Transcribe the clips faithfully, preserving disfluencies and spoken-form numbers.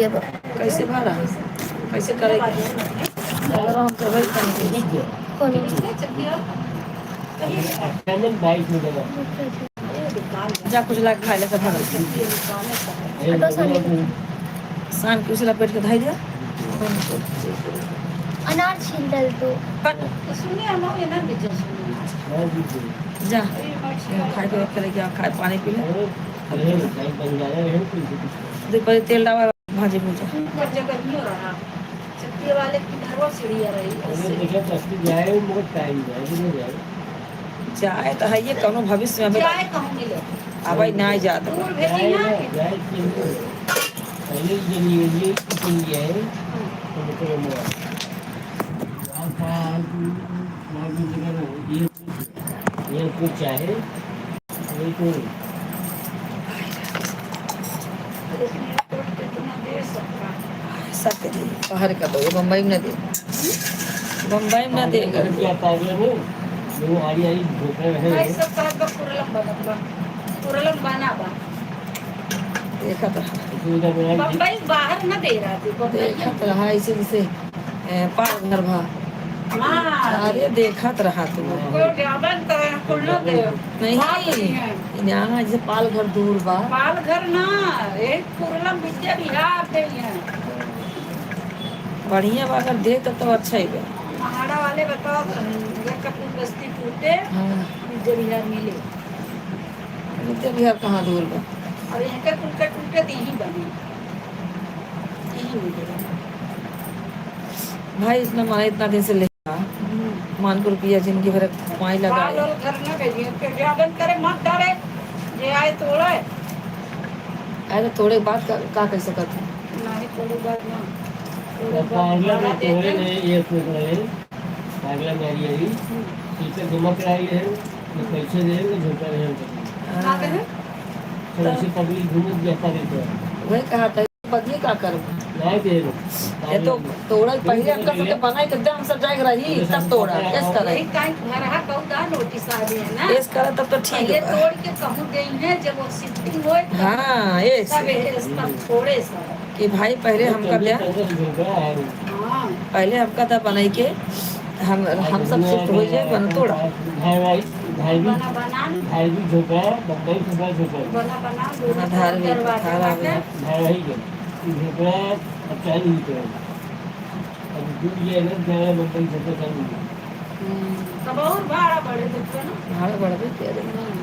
कैसे भरा? कैसे करेगी? अगर हम तो वही करेंगे। कौन? जा कुछ ला के खा ले, सब भरा। हटो सामने। शाम के उसे लपेट के धाई दे। अनार छील डाल तू। कट। सुनिए, हम लोग ये ना बेचो, सुनिए। जा। खाए के वक्त लेके आओ, खाए, पानी पी ले। देखो, ये तेल डावा। भाजी भूजा। ऊपर जगहियो रहा। छत्ती वाले की नरवा सीढ़िया रही। अरे, देखा, बस्ती जाए, मगर टाइम जाए, कि नहीं जाए? जाए तो है, ये कौनो भविष्य में अबे जाए कहूँ मिले। अब भाई ना जात। दूर भेजी जाए ना। ना, जाए, कि नहीं? पहले जब ये, ये किचन गया है, हाँ। तो मतलब, वहाँ का, वहाँ की जगह ना, ये ये कुछ चाहे, ये तो सत्य जी, बाहर का दो, बम्बई में ना दे। बम्बई में ना दे। क्या पागल हो? वो आड़ी आड़ी भोंकने रहे। भाई, सब कहत बा, कुरलम बनत बा। कुरलम बना बा। देखा तो। बम्बई बाहर ना दे रहा थी, बम्बई देखा तो रहा, इसे जैसे ए, पालघर भा। हाँ। अरे, देखत रहा तू। कोई ज्ञापन करे, कुल न दे। नहीं, बाप रे। यहाँ जैसे पालघर दूर बा। पालघर ना, एक कुरला विद्या विहार दे यहाँ। बढ़िया बा, अगर दे तब तो अच्छा ही बा। महाड़ा वाले बताओ तो, ये कपूर बस्ती टूटे, हाँ। विद्या विहार मिले। विद्या विहार कहाँ दूर बा? अब यहाँ का टूटे, टूटे तो यहीं बने, यहीं मिले। भाई, इतना माने, इतना दिन से ले हम्म। मान को रुपया जिंदगी भर कमाई लगाई। बाल और घर न भेजिए, पे ज्ञापन करे, मत डरे, जे आए तोड़े। अरे, तोड़े के बाद का, का कह सकत है? नहीं, तोड़े के बाद ना। तोड़े के बाद पागल बड़ा है, तोड़े देते। नहीं, ये कुछ नहीं। पागल है, मेरी यही। हम्म। टीचर जमा कराई है, ये पैसे दे, ये झोंका रहे हैं। हाँ। ना दे। तो ऐसे पब्लिक घूमत व्यापारी तो। वही कहा था। बदिए का करब? नहीं दे लो। ये तो तोड़ा ही पहिले हमका सबके बनाई के दे, हम सब जाए के रही, तब तोड़ा। केस करे। यही टाइम घर हा कहू दा नोटिस आ गया ना। केस करे तब तो ठीक ये बा। तोड़ के कहूँ देई है, जब वो शिफ्टिंग होए तब हाँ, ये सब से। ये सब थोड़े सा। कि भाई पहिले हमका दे। हाँ। पहिले हमका दे बनाई के, हम, हम सब शिफ्ट हो जाए, बन तोड़ा। भाई, भाई, भाई भी, बना, बना। भाई भी झोंका, बम्बई झोंका, झोंका। बना, बना, बना, धार भी, दरवाजा धार आ काटे। गया। भाई के, झोपड़ा अब चालू ही करेगा। अब डूब गया ना, जाए बम्बई झोपड़ा चालू ही। हम्म। तब और भाड़ा बढ़े, देखते ना। भाड़ा बढ़बे करे। हम्म।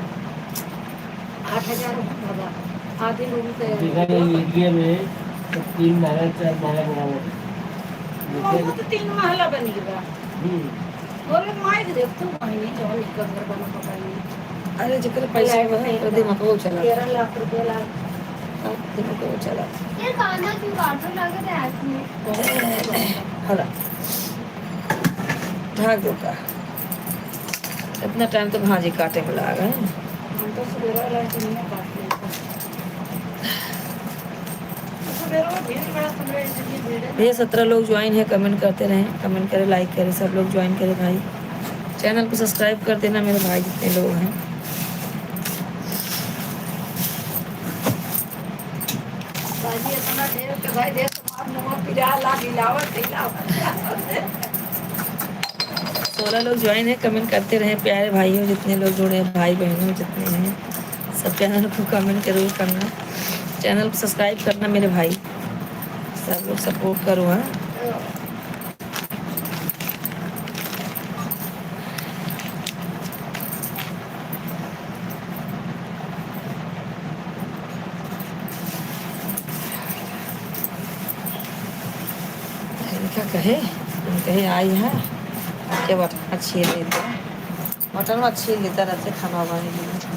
आठ हजार हो बाबा, आधे रूम पे। देखा ये एरिया में तो तीन महला, चार महला बनावत है। बहुत तीन महला बन गया। हम्म। बोले, "माई के देख तू, वहीं जौन इनका घर बना पकाई।" अरे, जेकर पैसा फ्लैट बा, पे ओकर दिमागो चला। तेरह लाख रुपया लाग। अब दिमागो चला। ये कांदा क्यों काट रहे? लगे थे हाथ में। हला। ढाक दो का। इतना टाइम तो भाजी काटे में लाग है। हम तो सुबह वाला दुनिया काट लेते हैं। भैया, सत्रह लोग ज्वाइन है, कमेंट करते रहें, कमेंट करें, लाइक करें, सब लोग ज्वाइन करें भाई। चैनल को सब्सक्राइब कर देना मेरे भाई, जितने लोग हैं। भाई, इतना ढेर के भाई, ढेर तुम्हारा मुंह पिरा ला, हिलावत, हिलावत। सोलह लोग ज्वाइन है, कमेंट करते रहें प्यारे भाइयों, जितने लोग जुड़े हैं, भाई बहनों जितने हैं, सब चैनल को कमेंट जरूर करना, चैनल को सब्सक्राइब करना मेरे भाई, सब लोग सपोर्ट करो, हाँ। इनका कहे, हम कहे आई है, आके बटन छील लेते, बटन छील लेता रहते खाना बनाने के लिए।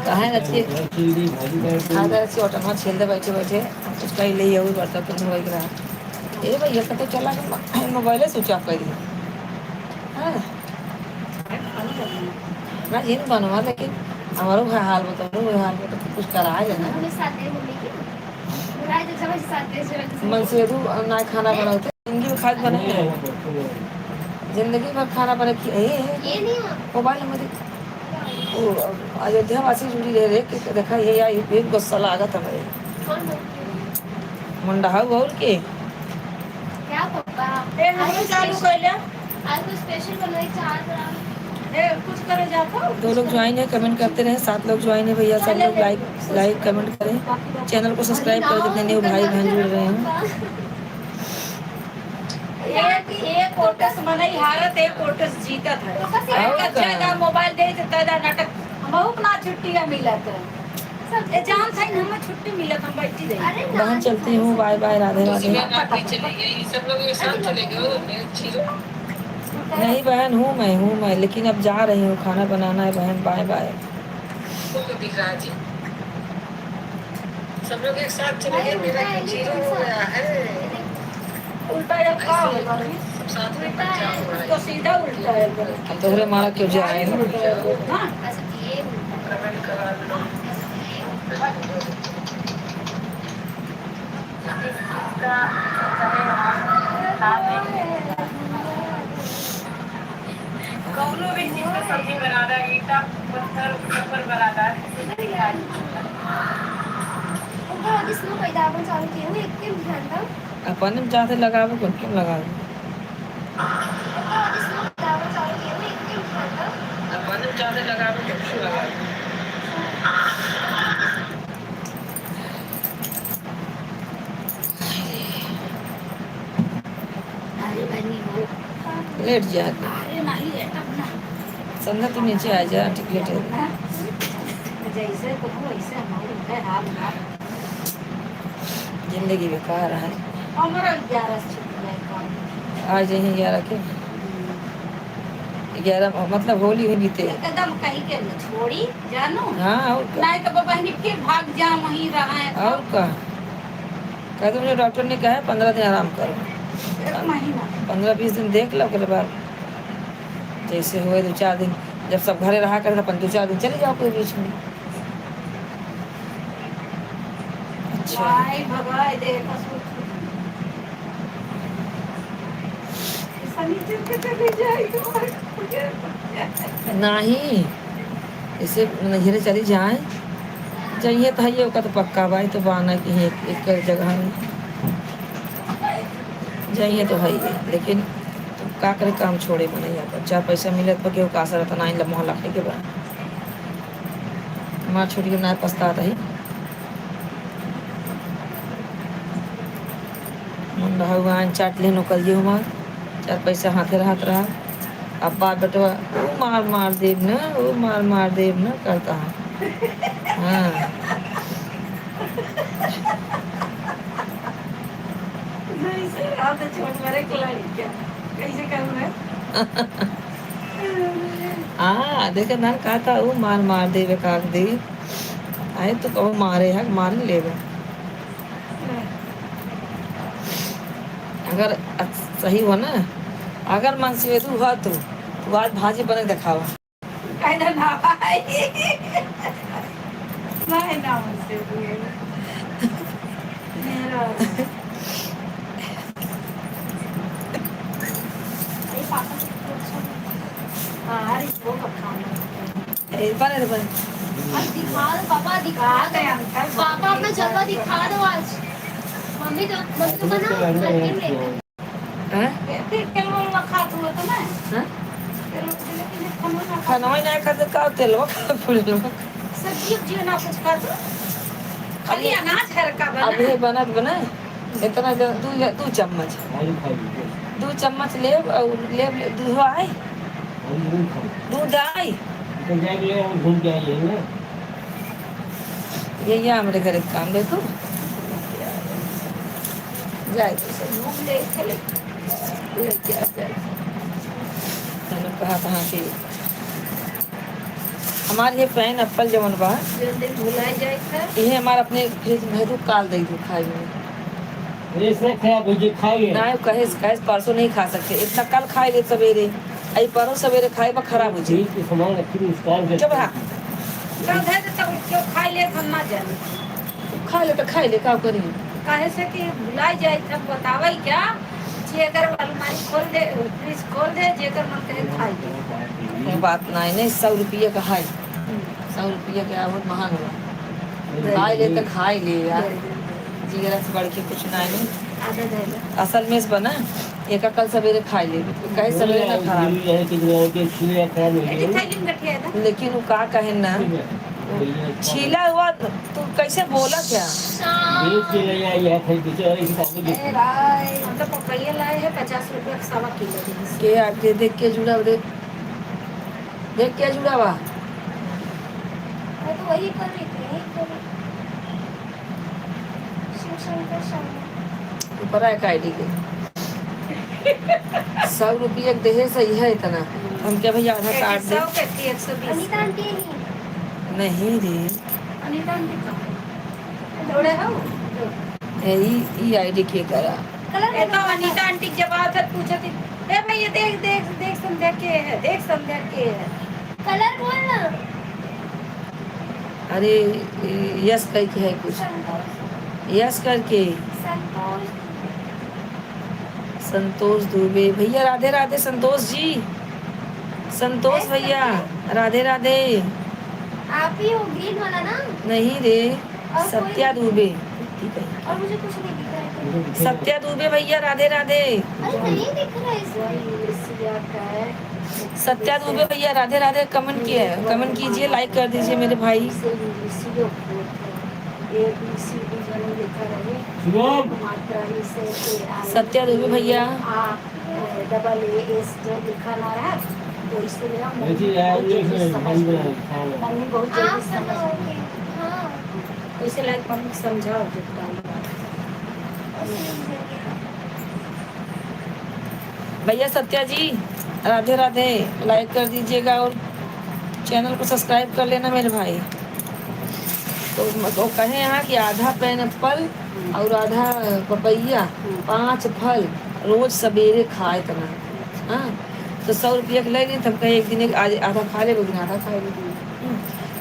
काहे रहती है? खाए रहती है, होटल में छील दे बैठे बैठे, हम कुछ कह ले, ये बर्तन तो धोए के रहा। ए भैया, कतो चला गया, मोबाइल switch off कर दिया। हाँ। ना जिन बनवा, लेकिन हमारो भाई हाल बता, हमारो भाई हाल बता, कुछ करा है ना। मनसेधू ना खाना बनाते, जिंदगी भर खात बने। जिंदगी भर खाना बने की, ए, ए, ए, ये नहीं हो। मोबाइल नंबर दे। वो, अब अयोध्या वासी जुड़ी रहे रे, कि देखा ये या एक गुस्सा लागत हमारे। कौन बोलती है? मुंडा हऊ और के? क्या पापा? ए, हम आज चालू कुछ, कर लिया। आज कुछ special बनवाई, चार ग्राम। ए, कुछ करे जाता। दो लोग join है, comment करते रहे। सात लोग join है भैया, सब लोग like, like, comment करें, channel को subscribe करें, जितने new भाई बहन जुड़ रहे हैं। एक, एक वोटस मनई हारत, एक वोटस जीतत है। और अगर का? ज्यादा मोबाइल दे तो ज्यादा नाटक, हमहू के ना छुट्टी मिलत है। ए, जान सही हमें छुट्टी मिलत, हम बैठी रही। अरे बहन, चलती हूँ, bye bye, राधे राधे। दूसरी बात, आप भी चले गए, ये सब लोग एक साथ चले गए, वो मेरे जीरो। नहीं बहन, हूँ मैं, हूँ मैं, लेकिन अब जा रही हूँ, खाना बनाना है बहन, bye bye। वो तो दिख रहा जी। सब लोग एक साथ चले गए, मेरा जीरो हो गया है। उल्टा या का होगा? सब साथ में बच्चा हुआ है। तो सीधा उल्टा है। अब तोहरे मारा क्यों जाए? उल्टा है। हाँ। कौनो भी चीज के सब्जी बना रहा, ईटा, पत्थर, ऊपर बना रहा, किसी भी खाए। ओकरा आगे स्नो पैदा होना चालू किए हुए, एक दिन ध्यान था। अपन में चाहते लगावे, कौन क्यों लगावे? ओकरा आगे स्नो पैदा होना चालू किए हुए, एक दिन ध्यान था। अपन में चाहते लगावे, कौन क्यों लगावे? अरे बनी हो। लेट जा। अरे नहीं, लेटब ना। संध्या, तू नीचे आ जा, ठीक लेटे। हाँ? जैसे कहूँ, वैसे हमारे उनका हाल ना। जिंदगी बेकार है। हमारा ग्यारह से छुट्टी है काम। आज यही ग्यारह के? हम्म। ग्यारह, मतलब होली हुई बीते। एकदम कहीं के न छोड़ी, जानू। हाँ, और का? नहीं तो बबहिनी फिर भाग जा, वहीं रहा है। और का? कहते मुझे डॉक्टर ने कहा है, पन्द्रह दिन आराम करो। एक महीना। पन्द्रह बीस दिन देख लो, ओकरे बाद जैसे हुए दो चार दिन, जब सब घरे रहा करे, अपन दो चार दिन चले जाओ कोई बीच में। अच्छा। भाई भगाए दे, कसम। शनिचर के चले जाए तो। नहीं, इसे नैहरे चली जाए, जाइए तो है, ओका तो पक्का बा, तो बाना की है एक, एक जगह में जाइए तो है, लेकिन तो का करे, काम छोड़े मने, यहाँ पर चार पैसा मिलत बा, केहू का आसरा तो नाहीं, लम्हा लखई के बा। हमार छुट्टी ना पछतात है। मुंडा हऊ आन चाट लेन ओकर ये हमार, चार पैसा हाथे रहत रहा। अब बाप बेटवा, "ऊ मार मार देब न, ऊ मार मार देब न," करता है। हाँ। जैसे आप तो छोट बड़े खिलाड़ी क्या? कैसे करूँ मैं? आ, देखे ना, कहता, "ऊ मार मार देबे, काक दे।" आए तो कहूँ मारे है, मार लेबे। अगर सही हो ना, अगर मनसेधू हो तो, तो आज भाजी बने देखावा। कहना ना भाई। नहीं ना मनसेधू है। मेरा। अरे पापा के कुछ। हाँ, अरे वो का खाना। ए, बने रे, बने। अब दिखा दो, पापा, दिखा दो। पापा, अपना जलवा दिखा दो आज। मम्मी तो, मम्मी तो बना, करके ले। हैं? फिर तेल वाला खात हुआ तो ना? हैं? तेल वाला खाना खात। खाना ही नहीं खाते, का तेल वो खा, पूरे लोग। सब्जी उब्जी ना कुछ खात हो? खाली अभी अनाज हल्का बना। अभी बनत बना। इतना ज-, दू, दू चम्मच। आलू खा लीजिए। दू चम्मच लेब और लेब, लेब, दूध आई? आलू नहीं खाओ। दूध आई? तो जाके ले आओ, घूम के आइए ना। ये, ये हमरे घर के काम देखो। जाए तो सब घूम ले, चले। लेके आ जाए। मैंने कहा था कि हमार ये pineapple जवन बा, जवन दिन भुला जाए था। इहे हमार अपने fridge में है, तो काल दे दू खाए में। अरे, इसमें खराब हो जाए, खाइए। ना, कहे, कहे परसों नहीं खा सकते, इतना कल खाए ले सवेरे, आई परसों सवेरे खाए बा, खराब हो जाए। ठीक है, सामान रखी, इसका चुप रहा। कल है तो तब क्यों खाए ले, हम ना जाने। खा ले तो खाए ले, का करी? काहे से कि भुला जाए, तब बतावे क्या? जेकर अलमारी खोल दे, fridge खोल दे, जेकर मन कहे खाई। कोनो बात नाई, नाई, सौ रुपये का है। सौ रुपया के बहुत महंग बा। खाए ले तो खाए ले यार, जिगरा से बढ़ के कुछ ना है। आधा दे दे। असल में इस बना, एक कल सवेरे खाए ले, कहे सवेरे ना खराब। लेकिन वो का कहे ना, छीला हुआ, तू कैसे बोला क्या? ए भाई, हम तो पपैया लाए हैं पचास रुपया का सवा किलो। के आप दे, देख के जुड़ा, देख, देख के जुड़ा बा। मैं तो वही कर रही थी, यही कर रही थी। शिव शंकर शर्मा। ऊपर है का आईडी के। सौ रुपया के देहे सही है इतना। हम क्या भैया आधा काट दे। सौ के थी, एक सौ बीस। अनिता आंटी है। नहीं रे। अनिता आंटी कहाँ है? जोड़े हो? ए, ई, ई आईडी के करा। कलर ये तो अनिता आंटी के जवाब है, पूछत ही, "ए भैया, देख, देख, देख संध्या के है, देख संध्या के है।" कलर बोल ना। अरे, ए, यस करके है कुछ। संतोष। यस करके। संतोष। संतोष दुबे। भैया, राधे राधे, संतोष जी। संतोष भैया, राधे राधे। आप ही हो ग्रीन वाला ना? नहीं रे। और कोई सत्या नहीं? दुबे। और मुझे कुछ नहीं दिख रहा है। सत्या दुबे भैया, राधे राधे। अरे, नहीं दिख रहा है इसमें। सत्या दुबे भैया, राधे राधे। कमेंट किए, कमेंट कीजिए, लाइक कर दीजिए मेरे भाई। शुभम। सत्या दुबे भैया। डबल ए एस जो लिखा ना रहा, तो इसलिए हम मम्मी बहुत जल्दी समझ गई। मम्मी बहुत जल्दी समझ गई। हाँ। वैसे लाइक मम्मी को समझाओ, जो डालो। भैया सत्या जी, राधे राधे। लाइक कर दीजिएगा और चैनल को सब्सक्राइब कर लेना मेरे भाई। तो वो कहे यहाँ कि आधा पाइनएप्पल और आधा पपैया, पाँच फल रोज सवेरे खाए तना। हाँ, तो सौ रुपया के ले ली, तो हम कहे एक दिन एक, आज आधा खा ले, एक दिन आधा खा ले। हम्म,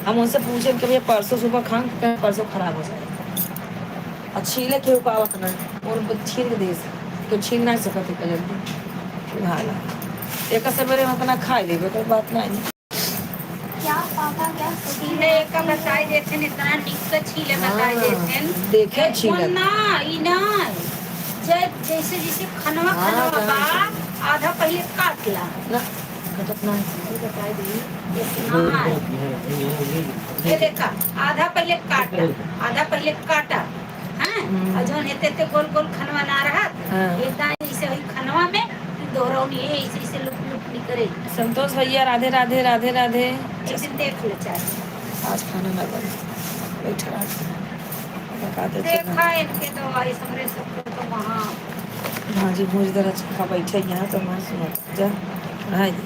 हम उनसे पूछे कि भैया परसों सुबह खाऊं, तो कहे परसों खराब हो जाएगा। और छीले के उपावत ना, और छील के दे से, तो छील ना सकत है जल्दी। हाँ, एक सवेरे हम अपना खा लेबे, कोई बात नहीं। क्या पापा, क्या छीले का बताई देथिन, इतना निक से छीले बताई हाँ, देथिन। देखे छीले। ना, ई ना। जै-, जैसे, जैसे खनवा, हाँ, खनवा हाँ। बा, आधा पहिले काट ला। ना, घटक ना। ये बताई दी, इतना। ये देखा, आधा पहिले काटा, आधा पहिले काटा। हाँ? हम्म। और जौन हेते, हेते गोल, गोल खनवा ना रहत, हाँ। एकदम ऐसे ही खनवा में दोहरौनी है, ऐसे, ऐसे लुक, लुक निकरे। संतोष भैया, राधे, राधे, राधे, राधे। एक दिन देख ले चाहे। आज खाना ना बने, बैठा रहा। बता दे देखा चला। इनके तो आई हमरे सबको तो वहाँ। हाँ जी, भूज दरा चखा बैठे यहाँ तो मैं सुना जा। हाँ जी।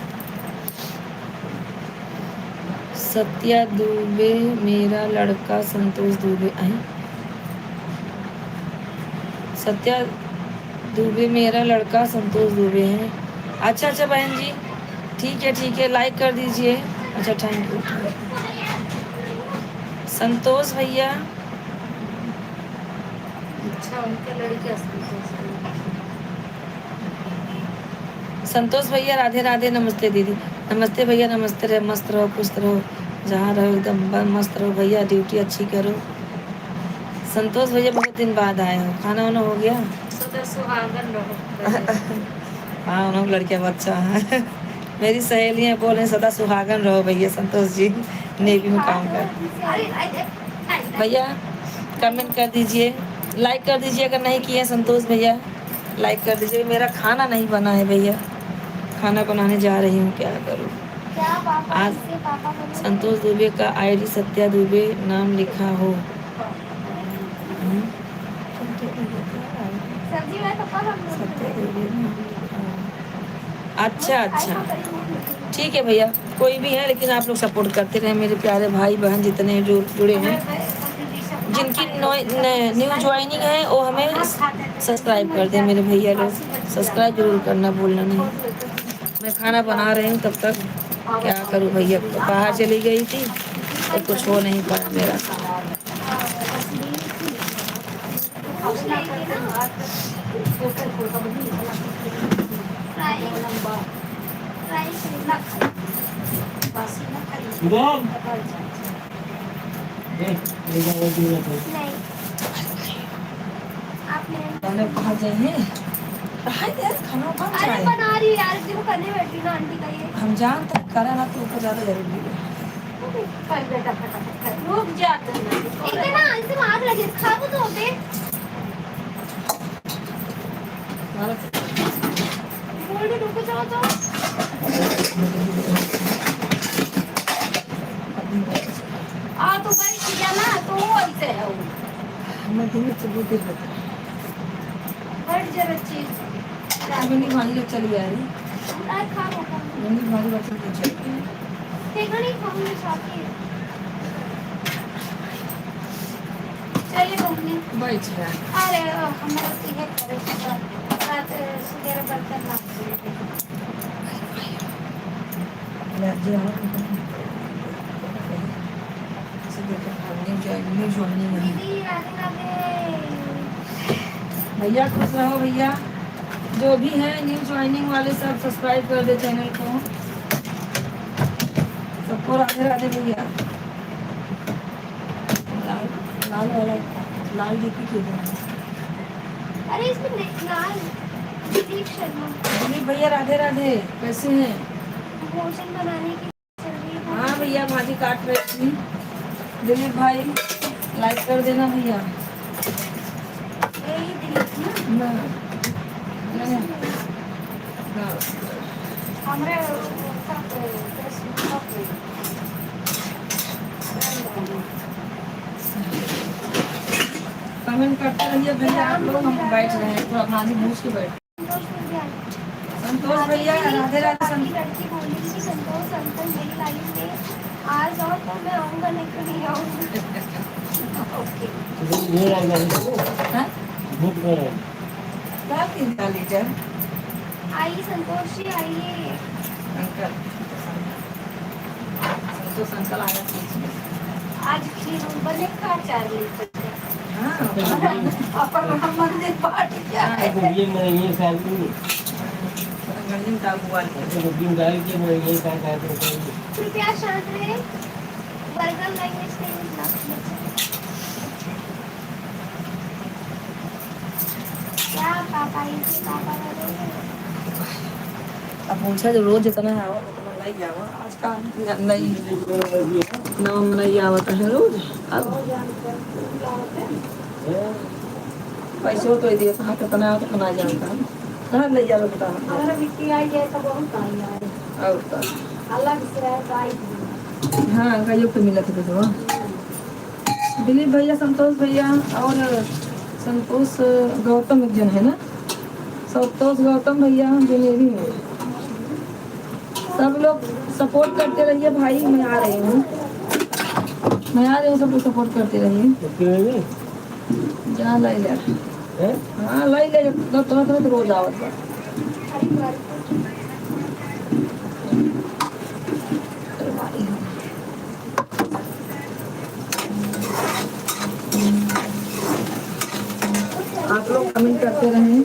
सत्या दुबे मेरा लड़का संतोष दुबे, अहीं? सत्या दुबे मेरा लड़का संतोष दुबे है। अच्छा, अच्छा बहन जी, ठीक है, ठीक है, लाइक कर दीजिए। अच्छा, thank you। संतोष भैया। अच्छा, उनके लड़के संतोष भैया। संतोष भैया, राधे राधे, नमस्ते दीदी। नमस्ते भैया, नमस्ते रहे, मस्त रहो, खुश रहो, जहाँ रहो एकदम ब-, मस्त रहो भैया, ड्यूटी अच्छी करो। संतोष भैया, बहुत दिन बाद आए हो, खाना वाना हो गया? सदा सुहागन रहो। हाँ, उन लोग लड़कियाँ बच्चा हैं। मेरी सहेलियाँ बोले, "सदा सुहागन रहो भैया संतोष जी, नेवी में काम कर।" भैया, कमेंट कर दीजिए, लाइक कर दीजिए, अगर नहीं किए संतोष भैया। लाइक कर दीजिए। मेरा खाना नहीं बना है भैया, खाना बनाने जा रही हूँ, क्या करूँ? क्या पापा, आज इसके पापा बोले? संतोष दुबे का आईडी सत्या दुबे नाम लिखा हो। हम्म? सत्या दुबे नाम लिखा हो। अच्छा, अच्छा, ठीक है भैया, कोई भी है, लेकिन आप लोग सपोर्ट करते रहें, मेरे प्यारे भाई बहन जितने जो जुड़े हैं, जिनकी नौ-, न-, न्यू ज्वाइनिंग है, वो हमें सब्सक्राइब कर दें मेरे भैया लोग, सब्सक्राइब जरूर करना भूलना नहीं। मैं खाना बना रही हूँ, तब तक क्या करूँ भैया, बाहर चली गई थी तो कुछ हो नहीं पाया मेरा। शुभम। नहीं। आप नहीं। पहले कहाँ जाइए? कहाँ यार, खाना कौन अरे खाए? बना रही यार, जो करने बैठी ना आंटी का ये। हम जानते हैं, करा ना तो ऊपर ज्यादा जरूरी है। कर बेटा फटाफट कर। रुक जा तू ना। इतना ऐसे मार लगे, खाबो तो होते। बोल दे, रुको, जाओ, जाओ। आ, तो बैठ गया ना, तो वो ऐसे है वो। मैं दिन से वो देख लेता हूँ। हट जा बच्ची। अभी नहीं, वहीं ले चली आ रही। आ, खा लो, खा लो। नहीं, भारी बच्चों को चलते हैं। देखो नहीं, खाऊंगी साथ ही। चलिए बहनी। बैठ जा। अरे, ओ, हमरा तो ये करे, सुबह, रात, सुबह बर्तन मांज ले। ले, जे हम, से देखो, new join, new joining है। दीदी, राधे राधे। भैया, खुश रहो भैया। जो भी हैं, new joining वाले, सब subscribe कर दे channel को। सबको राधे राधे भैया। लाल, लाल वाला, लाल डीपी क्यों बना है? अरे, इसमें नहीं, लाल, दिलीप शर्मा। दिलीप भैया, राधे राधे, कैसे हैं? भोजन बनाने की चल रही है। हाँ भैया, भाजी काट रहे थी। दिलीप भाई, like कर देना भैया। यही दिलीप ना? ना। ना। हमरे सब, सब comment करते रहिए भैया आप लोग, हम बैठ रहे हैं, थोड़ा भाजी भूज के बैठ। संतोष भैया, संतोष भैया, राधे राधे। सं- लड़की बोली कि संतोष अंकल मेरी live में आ जाओ, तो मैं आऊंगा, नहीं तो नहीं आऊंगा। OK। ये आ गया है। हाँ? भूख में है। क्या चिंता लीजिए? आइए संतोष जी, आइए। अंकल, संतोष अंकल आया था। आज भी हम बने का चार लीटर। हाँ। अपन हम मंदिर पार्टी क्या है? ये मैं ये साल की। गंजिम दाल बुआ लिया। गंजिम दाल के मैं ये साल का तो कोई। कृपया शांत रहे। Vulgar language का use ना कीजिए। क्या पापा, इनके पापा का नहीं है? अब पूछा जो रोज इतना है, आवा, उतना नहीं आवा। आज का नहीं, नौ नहीं आवत है रोज। अब पैसो तो दिए, कहाँ कितना आवत, कितना जानता है। कहाँ ले जावे, बताओ। हमारा बिट्टी आई है तो बहुत आई है। और का? अलग से है, तो आई थी। हाँ, कहियो तो मिलत है तो। दिलीप भैया, संतोष भैया और संतोष गौतम एक जन है ना, संतोष गौतम भैया जनेवी में। सब लोग support करते रहिए भाई, मैं आ रही हूँ, मैं आ रही हूँ, सब लोग support करते रहिए। जा लाई ले। हैं? हाँ, लाई ले, तो, तो, तो, तो रोज आवत बा। आप लोग comment करते रहें।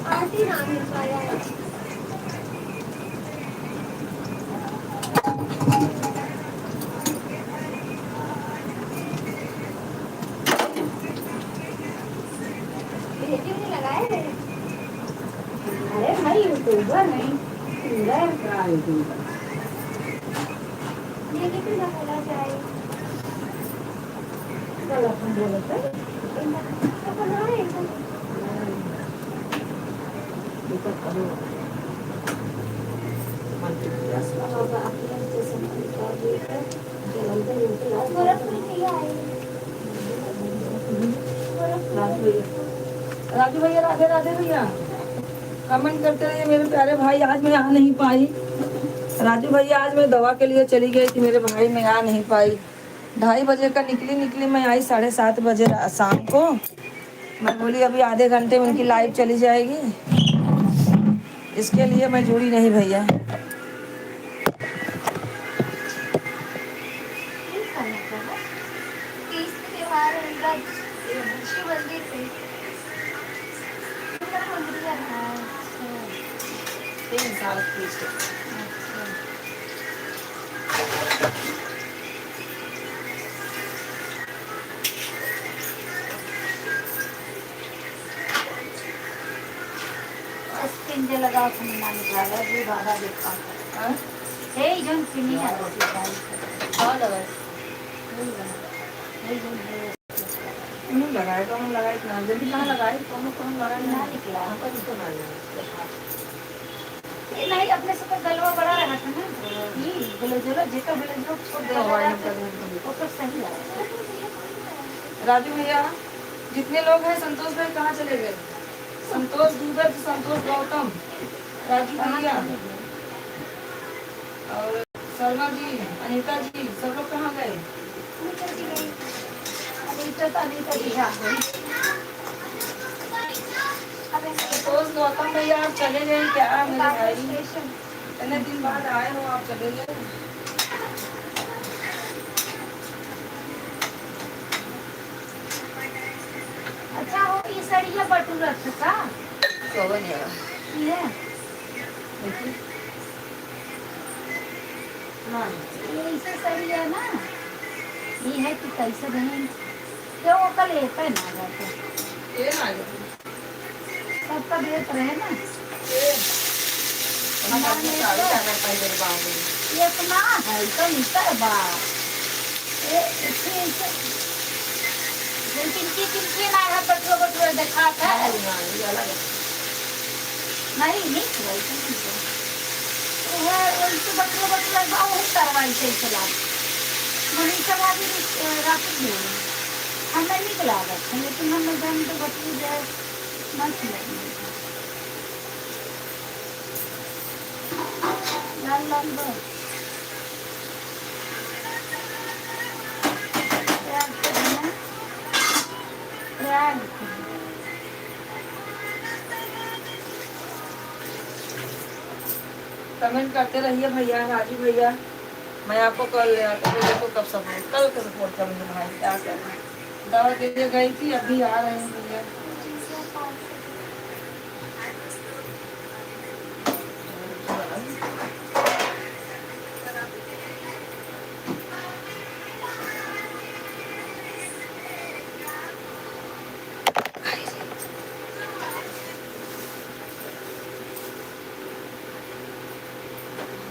आरती ना मिल पाया है। अरे भाई, YouTuber नहीं, singer का YouTuber। ये कितना बोला जाए? कल अपन बोलत है। अपन हाँ, एकदम। ये सब करो। मंदिर के आसपास। अब अपने जैसे गोरखपुर नहीं आए। राजू भैया। राजू भैया, राधे राधे भैया। Comment करते रहिए मेरे प्यारे भाई। आज मैं आ नहीं पाई राजू भैया, आज मैं दवा के लिए चली गई थी मेरे भाई, मैं आ नहीं पाई। ढाई बजे का निकली, निकली मैं आई साढ़े सात बजे रा-, शाम को। मैं बोली अभी आधे घंटे में उनकी live चली जाएगी, इसके लिए मैं जुड़ी नहीं भैया। तीज का त्योहार उनका शिव मंदिर पे। तीन साल की। अच्छा। बस पिंजे लगाओ, सुन ना निकालो, ये बाबा देखा। हाँ? हे, ये जोन पिनी है, हाँ। हाँ, लगा। ये जोन है। हम्म, लगाए तो हम लगाए, इतना जल्दी कहाँ लगाए, कौन, कौन लगाए? ना निकला। हमको भी तो ना लगा। ये नहीं, अपने से तो गलवा बड़ा रहा था ना। हम्म। ये ब्लाउज वाला, जेकर ब्लाउज छोट तो गला हवाई रहता, हम कर देंगे। वो तो सही है। राजू भैया, जितने लोग हैं, संतोष भाई कहाँ चले गए? संतोष दुबे, संतोष गौतम, राजू भैया और शर्मा जी, अनिता जी, सब लोग कहाँ गए? अनिता तो, अनिता जी आ गई। अरे, दोस्त गौतम भैया, आप चले गए क्या, मेरे भाई? इतने दिन बाद आए हो, आप चले गए? अच्छा हो, ई सड़िया बटुरत है का? कौन है? ये? देखी। हाँ। ये ऐसे सही है ना? ये है कि कैसे बहन? क्यों ओकर लेते ना जाते? ये ना लेते। सबका देत रहे ना? ये। हमारे ना साड़ी लेते। ज्यादा पहले बाबू। ये अपना है, तो निकर बा। ये ऐसे, ऐसे। लेकिन की, किनकी ना है, बटुआ, बटुआ दिखात है। हाँ, हाँ, ये अलग है। नहीं, नहीं, वैसे नहीं है। वो है, वैसे बटुआ, बटुआ बा, वही करवाई थे सलाद। मनीषा भाभी, अ, रात में हमने नहीं लागत है, लेकिन हम लोग जान तो बटुआ जो है, मस्त लगी। लाल लाल बा। प्याज के बिना, प्याज के बिना। Comment करते रहिए भैया, राजू भैया, मैं आपको कॉल ले आता हूँ, देखो कब support, कल के support करूँगी भाई, क्या करें, दवा के लिए गई थी, अभी आ रहे हैं भैया।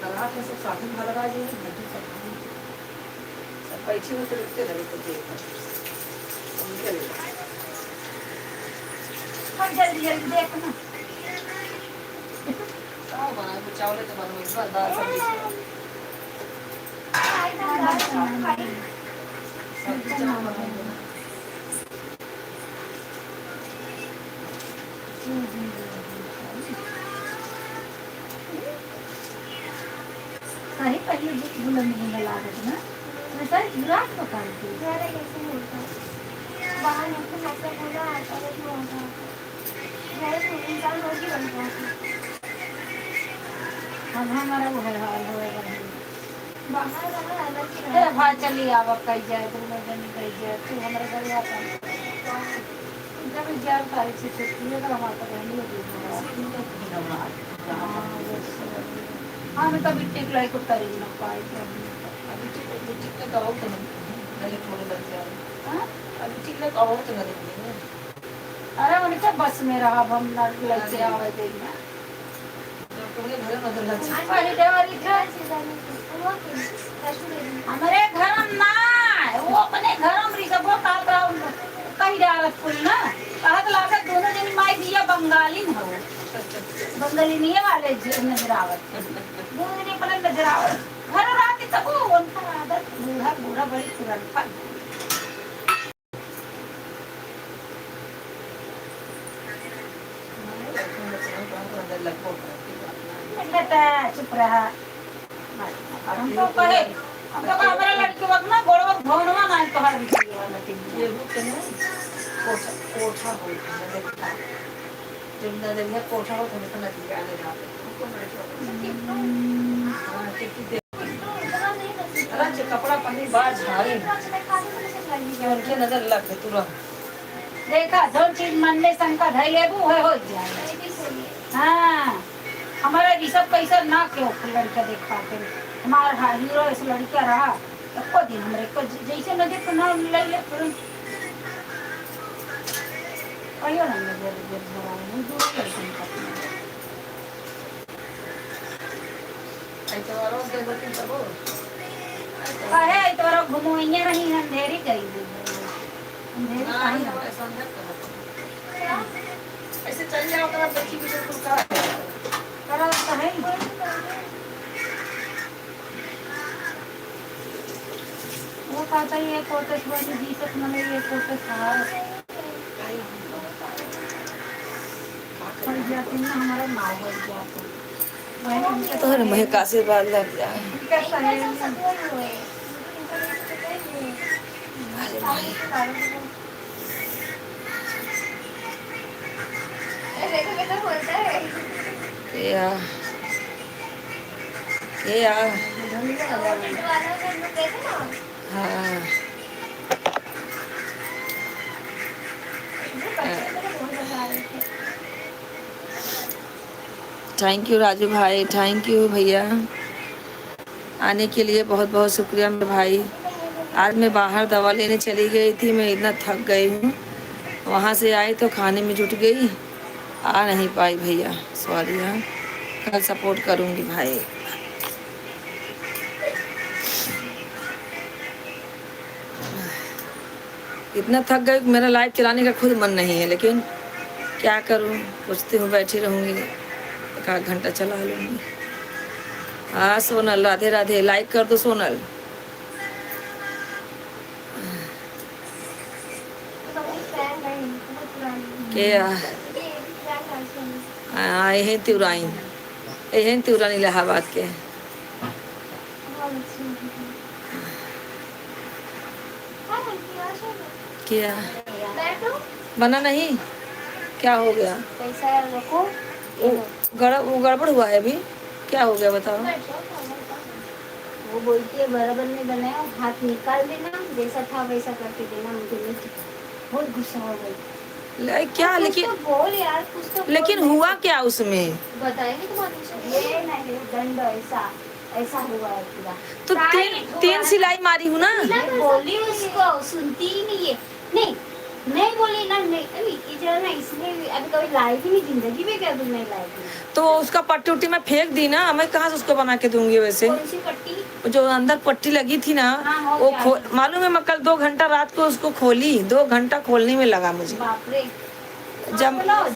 तालाब में सब साधु महाराज हैं, नदी सब, सब बैठे हुए तो रुकते रहे, तो देख, उनके लिए। हम जल्दी जल्दी देखो ना। का बनाए? कुछ चावल तो बनवे, बस दाल सब्जी। सब्जी चावल बनाए। सही पहिले बुलंद बुलंद लागत ना। वैसा ही गुजरात को काम किया। बाहर निकल के बोला, आता है, तो आता है। अब हमारा वो है हाल होएगा। बाहर रहा, अलग ही ए रहा। भाई, चली आवा, कही जाए, दोनों जनी कही जाए, तू हमारे घर आ, जब ग्यारह तारीख से छुट्टी है, तो हमारे तो रहनी होगी। हाँ, बस। हाँ, मैं तो बिट्टी को लेकर उतारी ना पाई, तो अभी तो बिट्टी को तो और तो नहीं, पहले थोड़े लग जाए। हाँ? अभी ठीक है, तो और तो नहीं। अरे, उनके बस में रहा, अब हम ना लेके आवे देंगे। अपने घर में तो लग जाए। कही देवा रही थे। हमरे घर में ना है, वो अपने घर में रही, सब वो काट रहा, उनको कही डालत कुल ना। कहत लागत दोनों जनी माई बिया बंगाली न हो। बंगाली नहीं है वाले जे नजर आवत। दोनों जनी अपने नजर आवत। घर रात तब वो उनका आदत बूढ़ा, बूढ़ा बड़ी पुरनका। बेटा, चुप रहा। हम तो कहे, हम तो कहे, हमारा लड़की वक्त ना गोड़वा धोनवा ना है, तोहार भी चाहिए वाला के लिए। ये वो तो है, कोठा, कोठा हो, नजर का। जब नजरिया कोठा हो, तो हमें तो नजरिया आ जाते। हमको नजर आता है। हाँ, क्योंकि अरे, जे कपड़ा पहनी बार झाड़ी, उनके नजर लग गई तुरंत। देखा, जौन चीज मन में शंका धई लेबू, उहे हो जाए। हाँ। हमारा ऋषभ कैसा ना क्यों लड़का देख पाते हैं। हमारा हा-, हीरो ऐसा लड़का रहा, एको दिन हमरे को ज-, जैसे नजर तो ना ले ले, तुरंत कहियो ना नजर, नजर झरा, हम दूर लड़कन का। ऐतवारो के बतिन तबो। काहे ऐतवारो घुमोइया रही, अंधेरी गई। अंधेरी ना, काहे ये ना? हमारे संगत का है। ऐसे चल जाओ तो बच्ची भी बिल्कुल खराब है। खराब तो है ही। वो कहता है, ये कोटस बनी जी तक मने ये कोटस हार। पड़ जाती ना, हमारा माँ हो जाता। वही उनके तोहर सहेली, महे का आशीर्वाद लग जाए। उनके सहेली। अरे भाई। ए आ। ए आ। हाँ। Thank you राजू भाई, thank you भैया, आने के लिए बहुत बहुत शुक्रिया मेरे भाई। आज मैं बाहर दवा लेने चली गई थी, मैं इतना थक गई हूँ। वहाँ से आई तो खाने में जुट गई, आ नहीं पाई भैया, सॉरी। हाँ, कल सपोर्ट करूँगी भाई। इतना थक गई कि मेरा लाइव चलाने का खुद मन नहीं है, लेकिन क्या करूँ, सोचती हूँ बैठी रहूँगी, एक आध घंटा चला लूँगी। हाँ सोनल, राधे राधे, लाइक कर दो सोनल। के आ? हाँ, यही तिवराइन, यही तिवराइन इलाहाबाद के। क्या? बना नहीं? क्या हो गया? पैसा रखो। वो गड़-, वो गड़बड़ हुआ है अभी। क्या हो गया बताओ? वो बोलती है, "बराबर नहीं बनाया, हाथ निकाल देना, जैसा था वैसा करके देना, मुझे नहीं चाहिए।" बहुत गुस्सा हो गई। ले, क्या? कुछ लेकिन, तो बोल यार, कुछ तो बोल। लेकिन हुआ क्या उसमें? बताएंगे तुम्हारे विषय में। ये नहीं, दंड ऐसा, ऐसा हुआ है पूरा। तो तीन, तीन सिलाई मारी हूँ ना। मैं बोली उसको, सुनती ही नहीं है। नहीं, नहीं बोली ना, नहीं, अभी ये जो है ना, इसने भी अभी कभी लाई भी नहीं, जिंदगी में कभी नहीं लाई थी। तो उसका पट्टी उट्टी मैं फेंक दी ना, मैं कहाँ से उसको बना के दूंगी वैसे? कौन सी पट्टी? जो अंदर पट्टी लगी थी ना, हाँ, हो वो गया। खो-, मालूम है, मैं कल दो घंटा रात को उसको खोली, दो घंटा खोलने में लगा मुझे। बाप रे। जब हाँ, बोलो।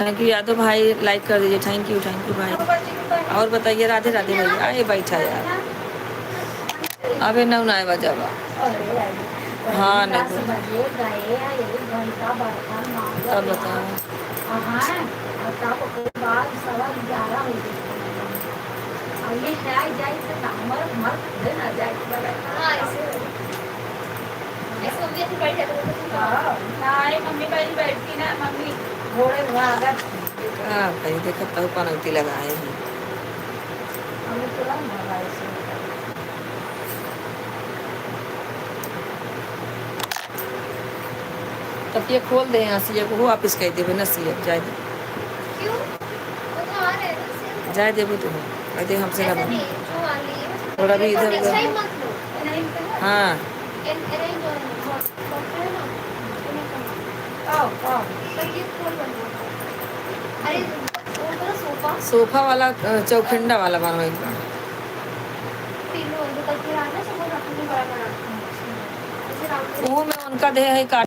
Thank you यादव भाई, like कर दीजिए। Thank you, thank you भाई। और बताइए, राधे राधे भैया। आए बैठा यार, अबे नौ ना आए बजावा। हाँ, नहीं। तब बताओ। हाँ, ऐसे। ऐसे मम्मी ऐसे बैठ जाते थे। हाँ, नहीं, मम्मी पहले बैठती ना, मम्मी घोड़े भागत। हाँ, कहीं देखत तो पनौती लगाए हैं। मम्मी तुरंत भगाए से। तकिया खोल दे यहाँ से, ये को वापस कह देबे ना, सी अब जाए दे। क्यों? वो तो आ रहे हैं ना, सिर्फ। जाए देबे तू, कह दे हमसे ना ऐसा बने। नहीं, जो वाली है, और अभी इधर next उधर। Time मत लो। हाँ। Arrange और आओ, आओ। अरे, वो तो सोफा। सोफा वाला, अ, चौखंडा वाला बनवाई बा। ओहो में उनका देह है काट।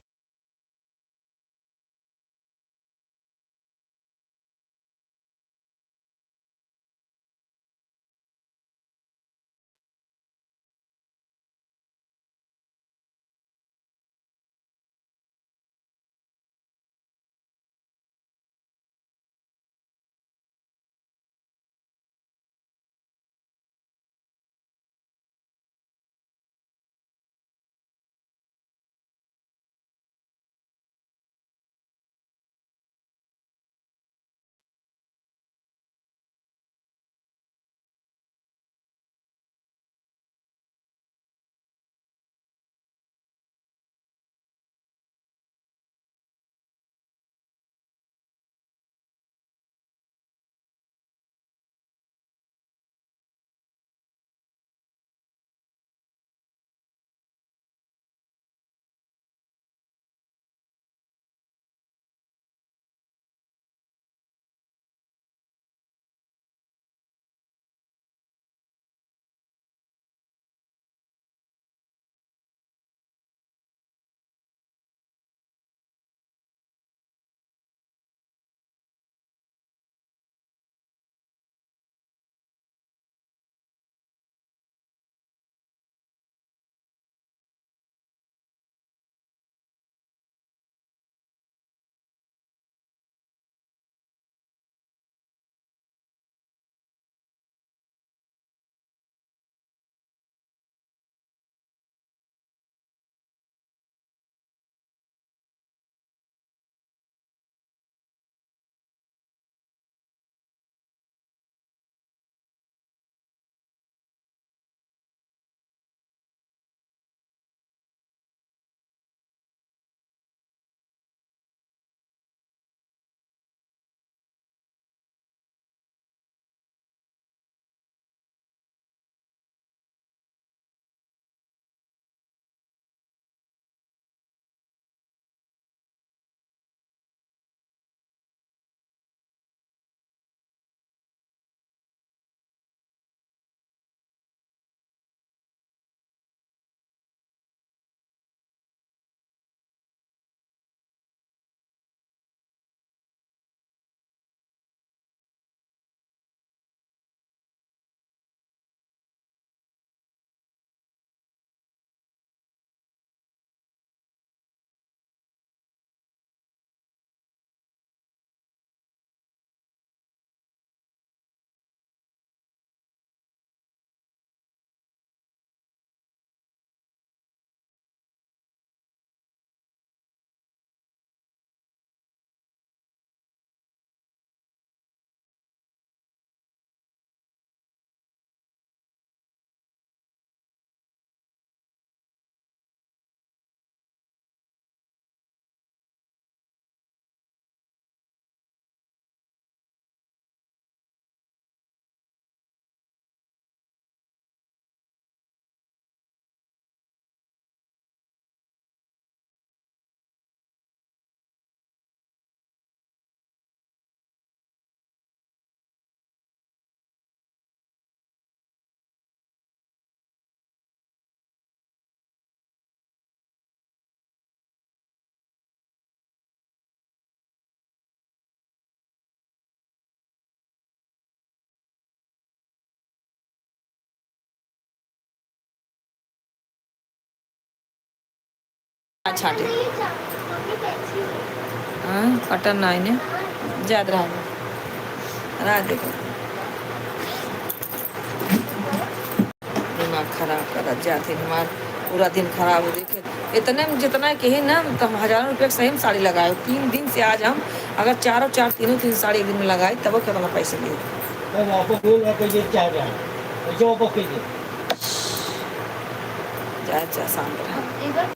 छाटे। हाँ, कटन ना इन्हें, याद रहा। रहा देखो। दिमाग खराब करत जात है हमार, पूरा दिन खराब हो। देखे, इतने में जितना कहे ना, तो हम हजारों रुपये के सही में साड़ी लगाए। तीन दिन से आज हम अगर चारों चार, तीनों तीन साड़ी एक दिन में लगाए, तब कितना पैसे लिए। तब वापस बोल रहा, कैसे चाह रहा है, कैसे वापस कीजिए? जा, जा, शांत रहा।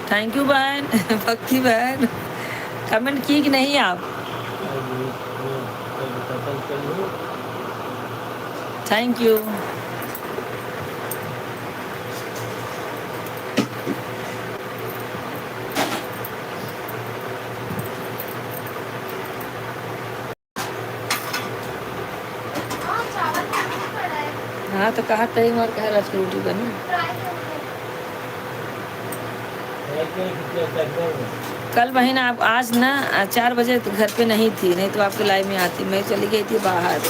Thank you बहन, भक्ति बहन, comment की कि नहीं आप? Thank you। हाँ, तो कहा तही हमार कहे रात की रोटी बनी। कल बहन आप आज ना, आ, चार बजे तो घर पे नहीं थी, नहीं तो आपके live में आती। मैं चली गई थी बाहर,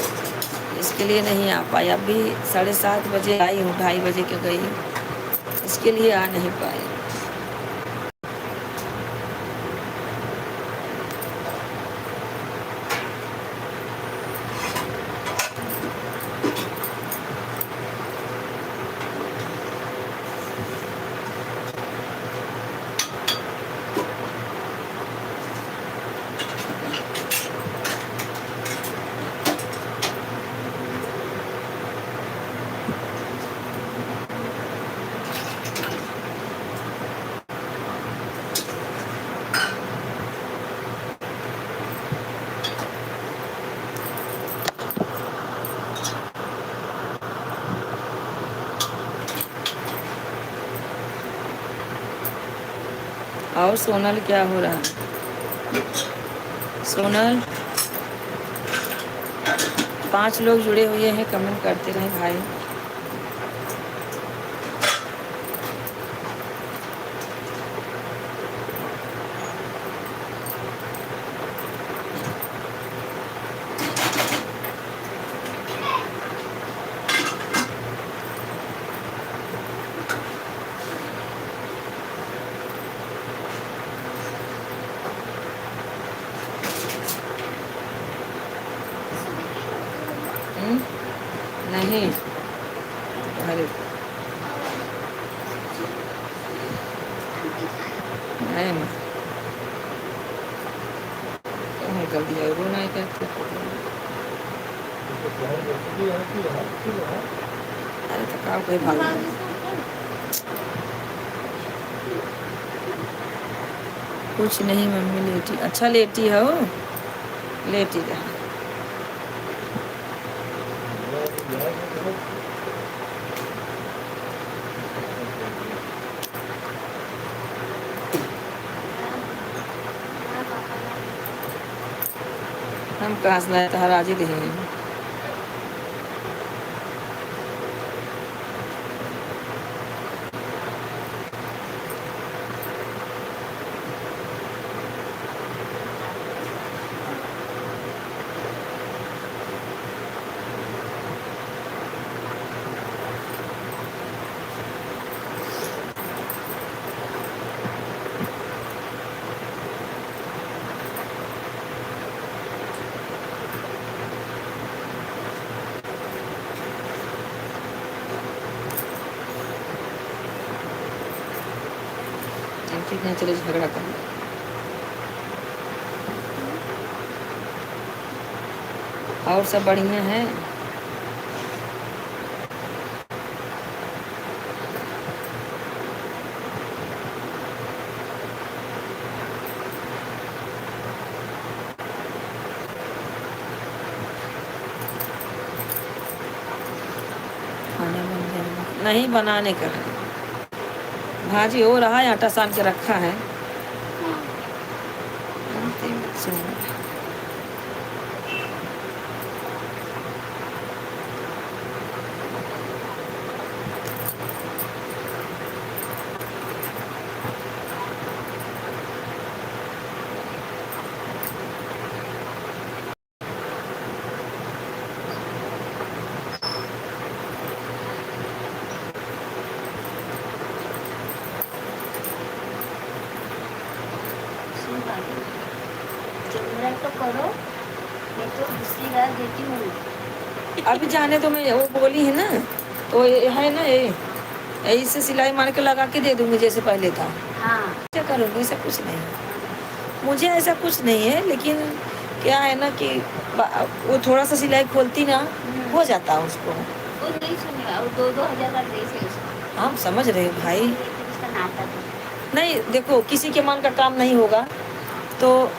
इसके लिए नहीं आ पाई। अभी साढ़े सात बजे आई हूँ, ढाई बजे के गई, इसके लिए आ नहीं पाई। और सोनल क्या हो रहा है? सोनल, पांच लोग जुड़े हुए हैं, comment करते रहें भाई। हम्म? नहीं। अरे। नहीं, नहीं। कहाँ कर दिया? वो नहीं करते। अरे तो का कोई भाग। कुछ नहीं मम्मी, लेटी। अच्छा, लेटी हो, लेटी रहा। हम कहाँ से लाए, तोहरा आज ही देहे हैं। इनके यहाँ चले झगड़ा कर। और सब बढ़िया है। खाना बन गया? नहीं, बनाने का है। भाजी हो रहा है, आटा सान के रखा है। सुन भाभी, जब मेरा तो करो, नहीं तो दूसरी बार देती हूँ। अभी जाने दो, मैं वो बोली है ना, तो ये है ना, ये ऐसे सिलाई मार के लगा के दे दूंगी जैसे पहले था। हाँ। क्या करूँगी, ऐसा कुछ नहीं है। मुझे ऐसा कुछ नहीं है, लेकिन क्या है ना कि बा-, वो थोड़ा सा सिलाई खोलती ना, हम्म। हो जाता उसको। वो नहीं सुनेगा, वो दो दो हजार का ड्रेस है उसका। हम समझ रहे हैं भाई। उसका नाता भी। नहीं, देखो, किसी के मन का काम नहीं होगा, तो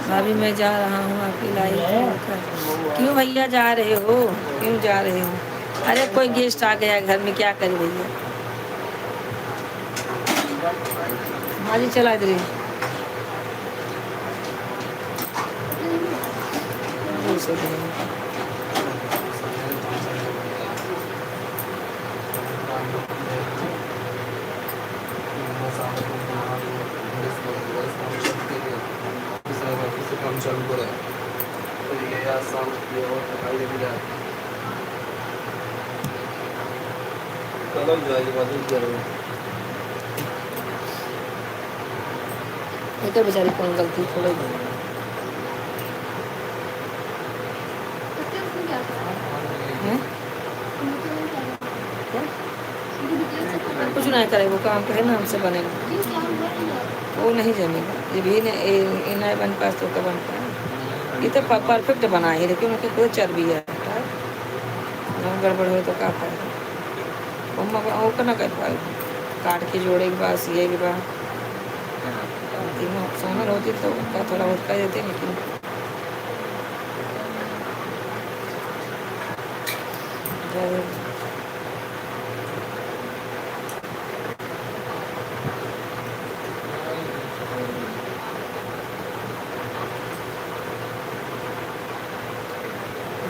भाभी, मैं जा रहा हूँ आपकी लाइव देखकर। क्यों भैया जा रहे हो, क्यों जा रहे हो? अरे, कोई गेस्ट आ गया घर में, क्या करे भैया। भाजी चला दे। चलो, जाइए, बाद में क्या होगा? ये तो बेचारी कौन गलती थोड़े। हैं? क्या? कुछ नहीं करे, वो काम करे ना हमसे बने। वो नहीं जमेगा। ये भी नहीं, ये, ये नहीं बन पास तो कब बन पाए? ये तो प-, परफेक्ट बना है, लेकिन उनके कोई चर्बी है। गड़बड़ हो तो का पाए? ओकर ना कर पाए। काट के जोड़े के बा, सिए के बा। तीनों सोनल होती तो ओका थोड़ा बहुत कर देते, लेकिन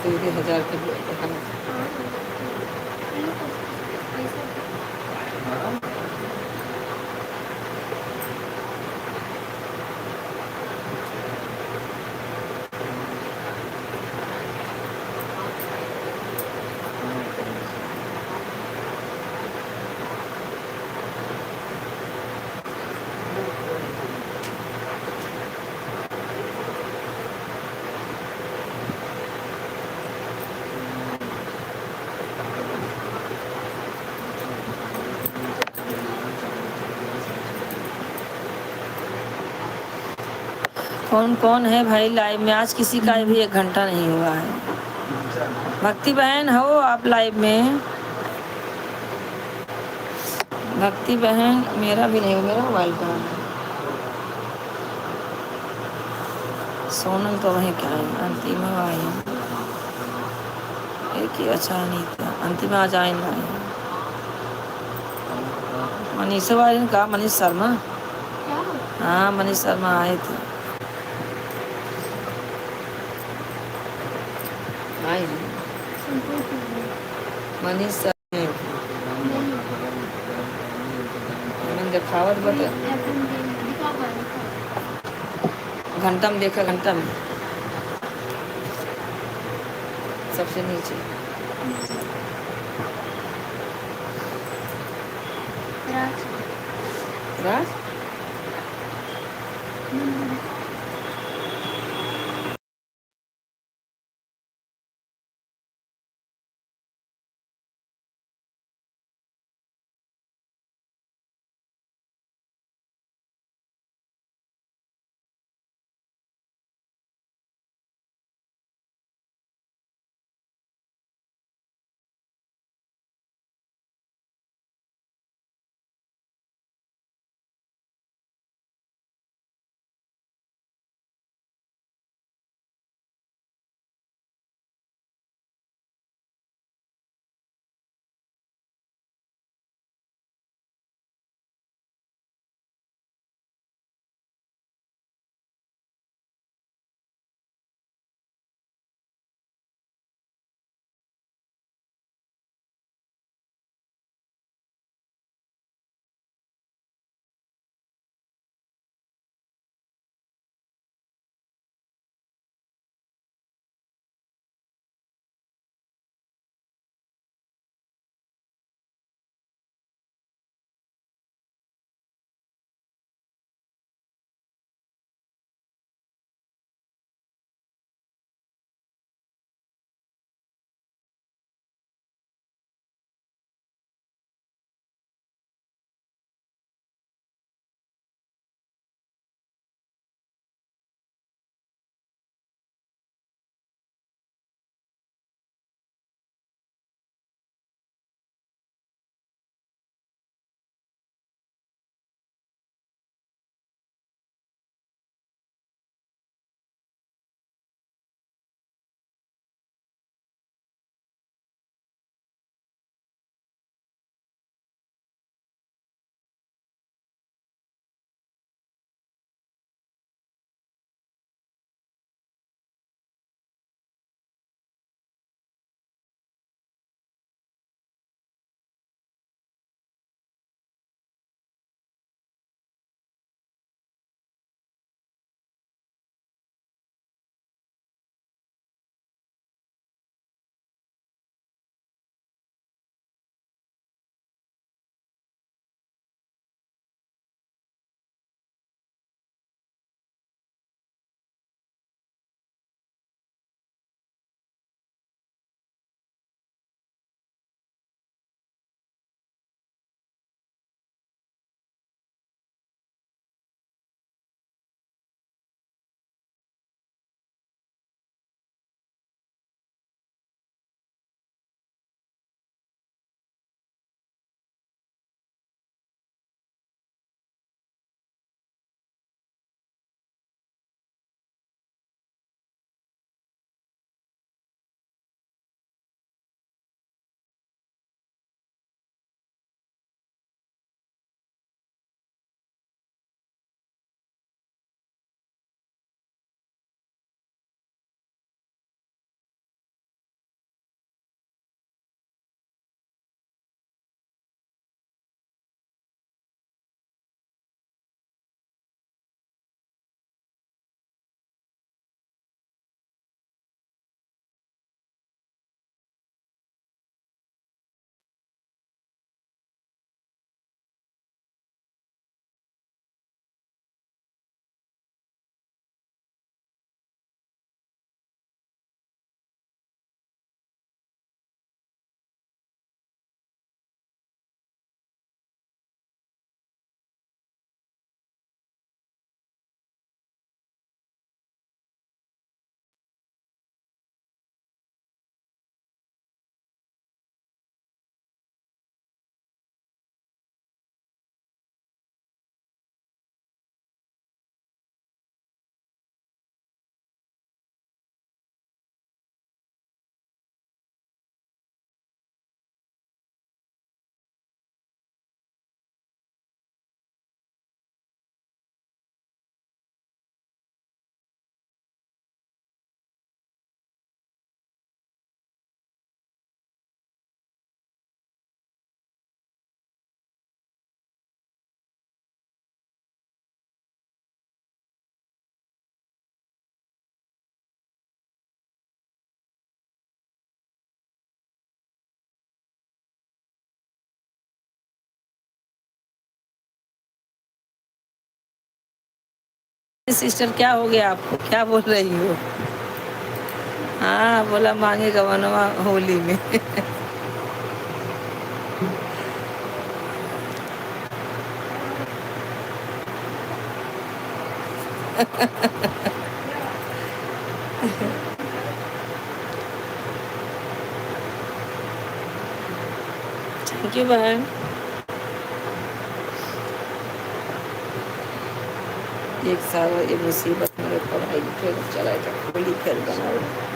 दे दे हजार के। कौन कौन है भाई लाइव में? आज किसी का भी एक घंटा नहीं हुआ है। भक्ति बहन हो आप लाइव में? भक्ति बहन, मेरा भी नहीं, मेरा मोबाइल कहाँ है? सोनल तो वहीं क्या है, अंतिम आई। एक ही अच्छा नहीं था, अंतिम आज आए ना आए। मनीषा वाली का, मनीष शर्मा? क्या? हाँ, मनीष शर्मा आए थे। आए हैं। मनीष शर्मा। मन देखावत बा त घंटा में देखा, घंटा में सबसे नीचे। राज। राज? सिस्टर, क्या हो गया आपको, क्या बोल रही हो? हाँ, बोला मांगे गवनवा होली में। थैंक यू बहन। एक साल ये मुसीबत में पढ़ाई लिखाई चला था, होली फिर बनाओ।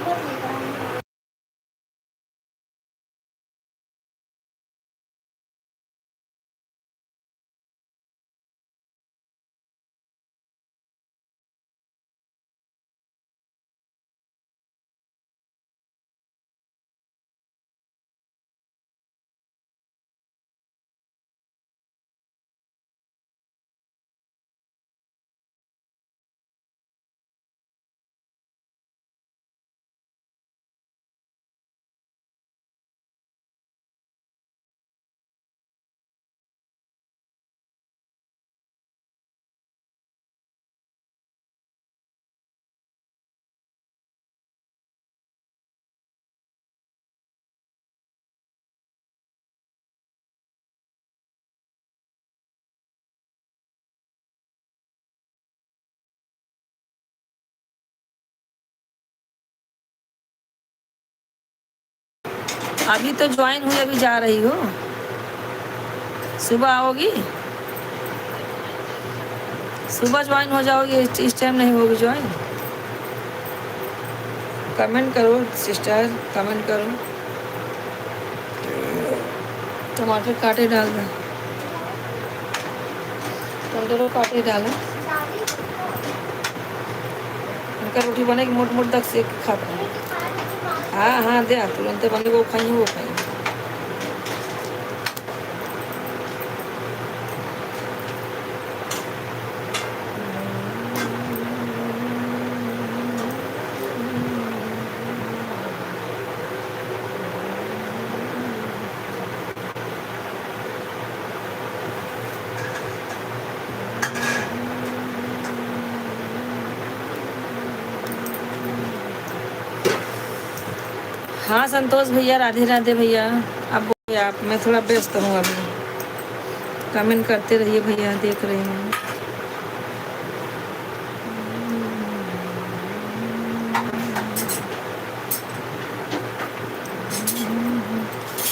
अभी तो ज्वाइन हुई, अभी जा रही हो। सुबह आओगी, सुबह ज्वाइन हो जाओगी, इस, इस टाइम नहीं होगी ज्वाइन। कमेंट करो सिस्टर, कमेंट करो। टमाटर काटे डाल दे, टमाटरो काटे डाल। उनका रोटी बने के मोट मोट तक सेक के खाते हैं। हाँ, हाँ, दे, तुरंते बने, वो खाइए, वो खाइए। हाँ संतोष भैया, राधे राधे भैया। अब बोलिए आप, मैं थोड़ा व्यस्त हूँ अभी, कमेंट करते रहिए भैया, देख रही हूँ।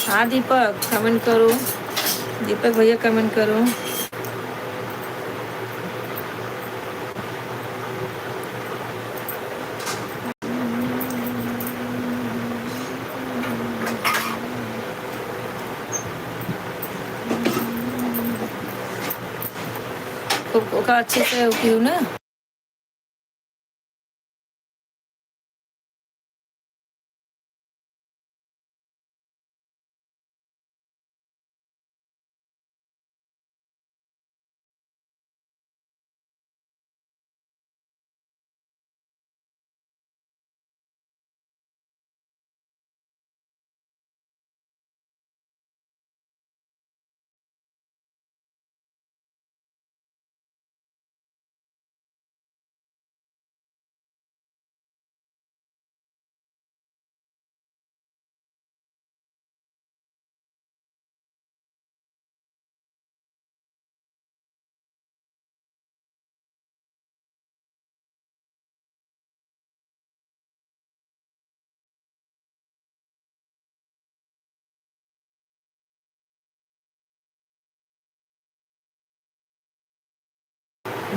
हाँ दीपक, कमेंट करो। दीपक भैया, कमेंट करो। खूब ओका अच्छे से उठियो ना।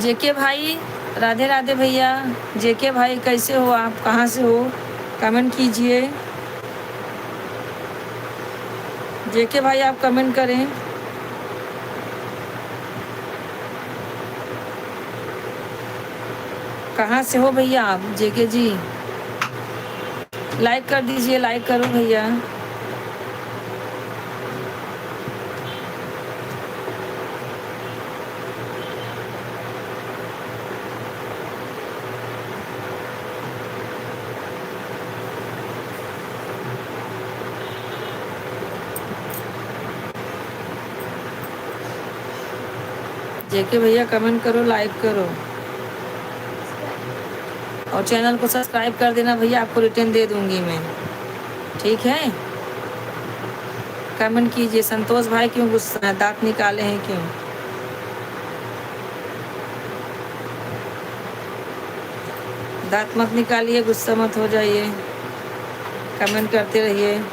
जेके भाई, राधे राधे भैया। जेके भाई, कैसे हो आप, कहाँ से हो, कमेंट कीजिए। जेके भाई, आप कमेंट करें। कहाँ से हो भैया आप, जेके जी? लाइक कर दीजिए, लाइक करो भैया। जेके भैया कमेंट करो, लाइक करो। और channel को subscribe कर देना भैया, आपको return दे दूंगी मैं, ठीक है? Comment कीजिए, संतोष भाई क्यों गुस्सा है, दांत निकाले हैं क्यों? दांत मत निकालिए, गुस्सा मत हो जाइए, comment करते रहिए।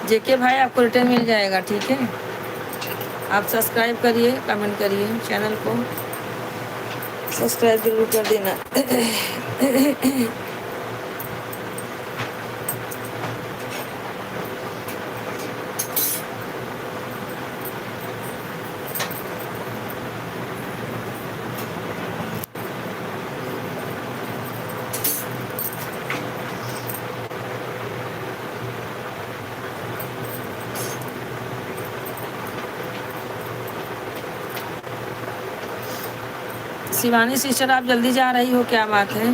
जेके भाई, आपको return मिल जाएगा, ठीक है? आप subscribe करिए, comment करिए, channel को subscribe जरूर कर देना। शिवानी sister, आप जल्दी जा रही हो, क्या बात है?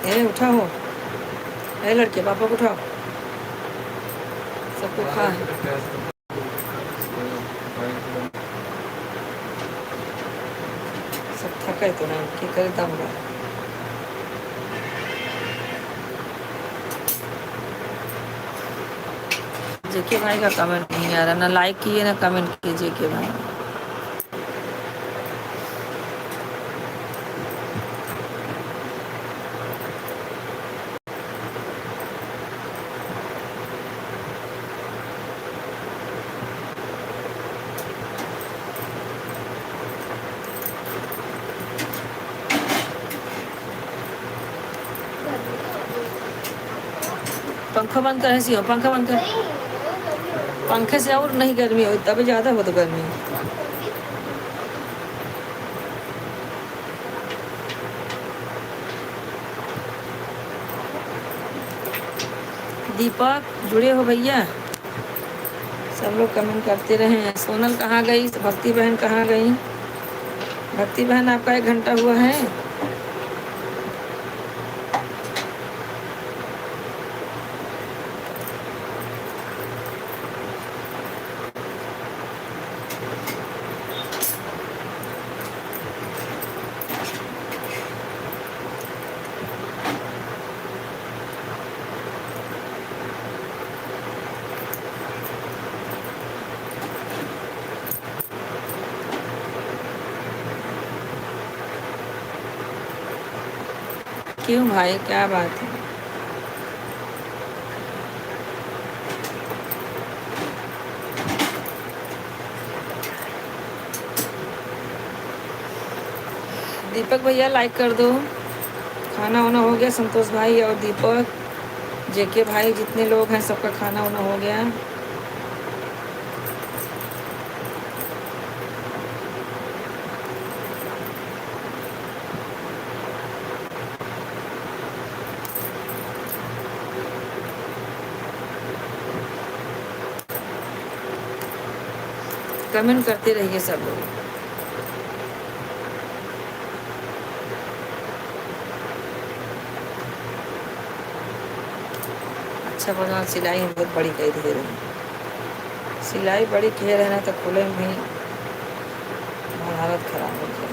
ए, उठा हो। ए, लड़के, पापा को उठाओ। सबको खा। सब थका है तो ना, के करे दाम बा। जेके भाई का comment नहीं आ रहा, ना like किए ना comment किए जेके भाई। पंखा बंद करे सी हो, पंखा बंद कर। पंखे से और नहीं गर्मी हो, तभी ज्यादा हो तो गर्मी। दीपक, जुड़े हो भैया? सब लोग comment करते रहे। सोनल कहाँ गई? भक्ति बहन कहाँ गई? भक्ति बहन, आपका एक घंटा हुआ है। क्यों भाई, क्या बात है? दीपक भैया, like कर दो। खाना वाना हो गया, संतोष भाई और दीपक, जेके भाई, जितने लोग हैं, सबका खाना वाना हो गया। Comment करते रहिए सब लोग। अच्छा बना, सिलाई हम बहुत बड़ी कइ दिहे रहे। सिलाई बड़ी किहे रहे ना तो खुले में भी हमार हालत खराब हो जाए।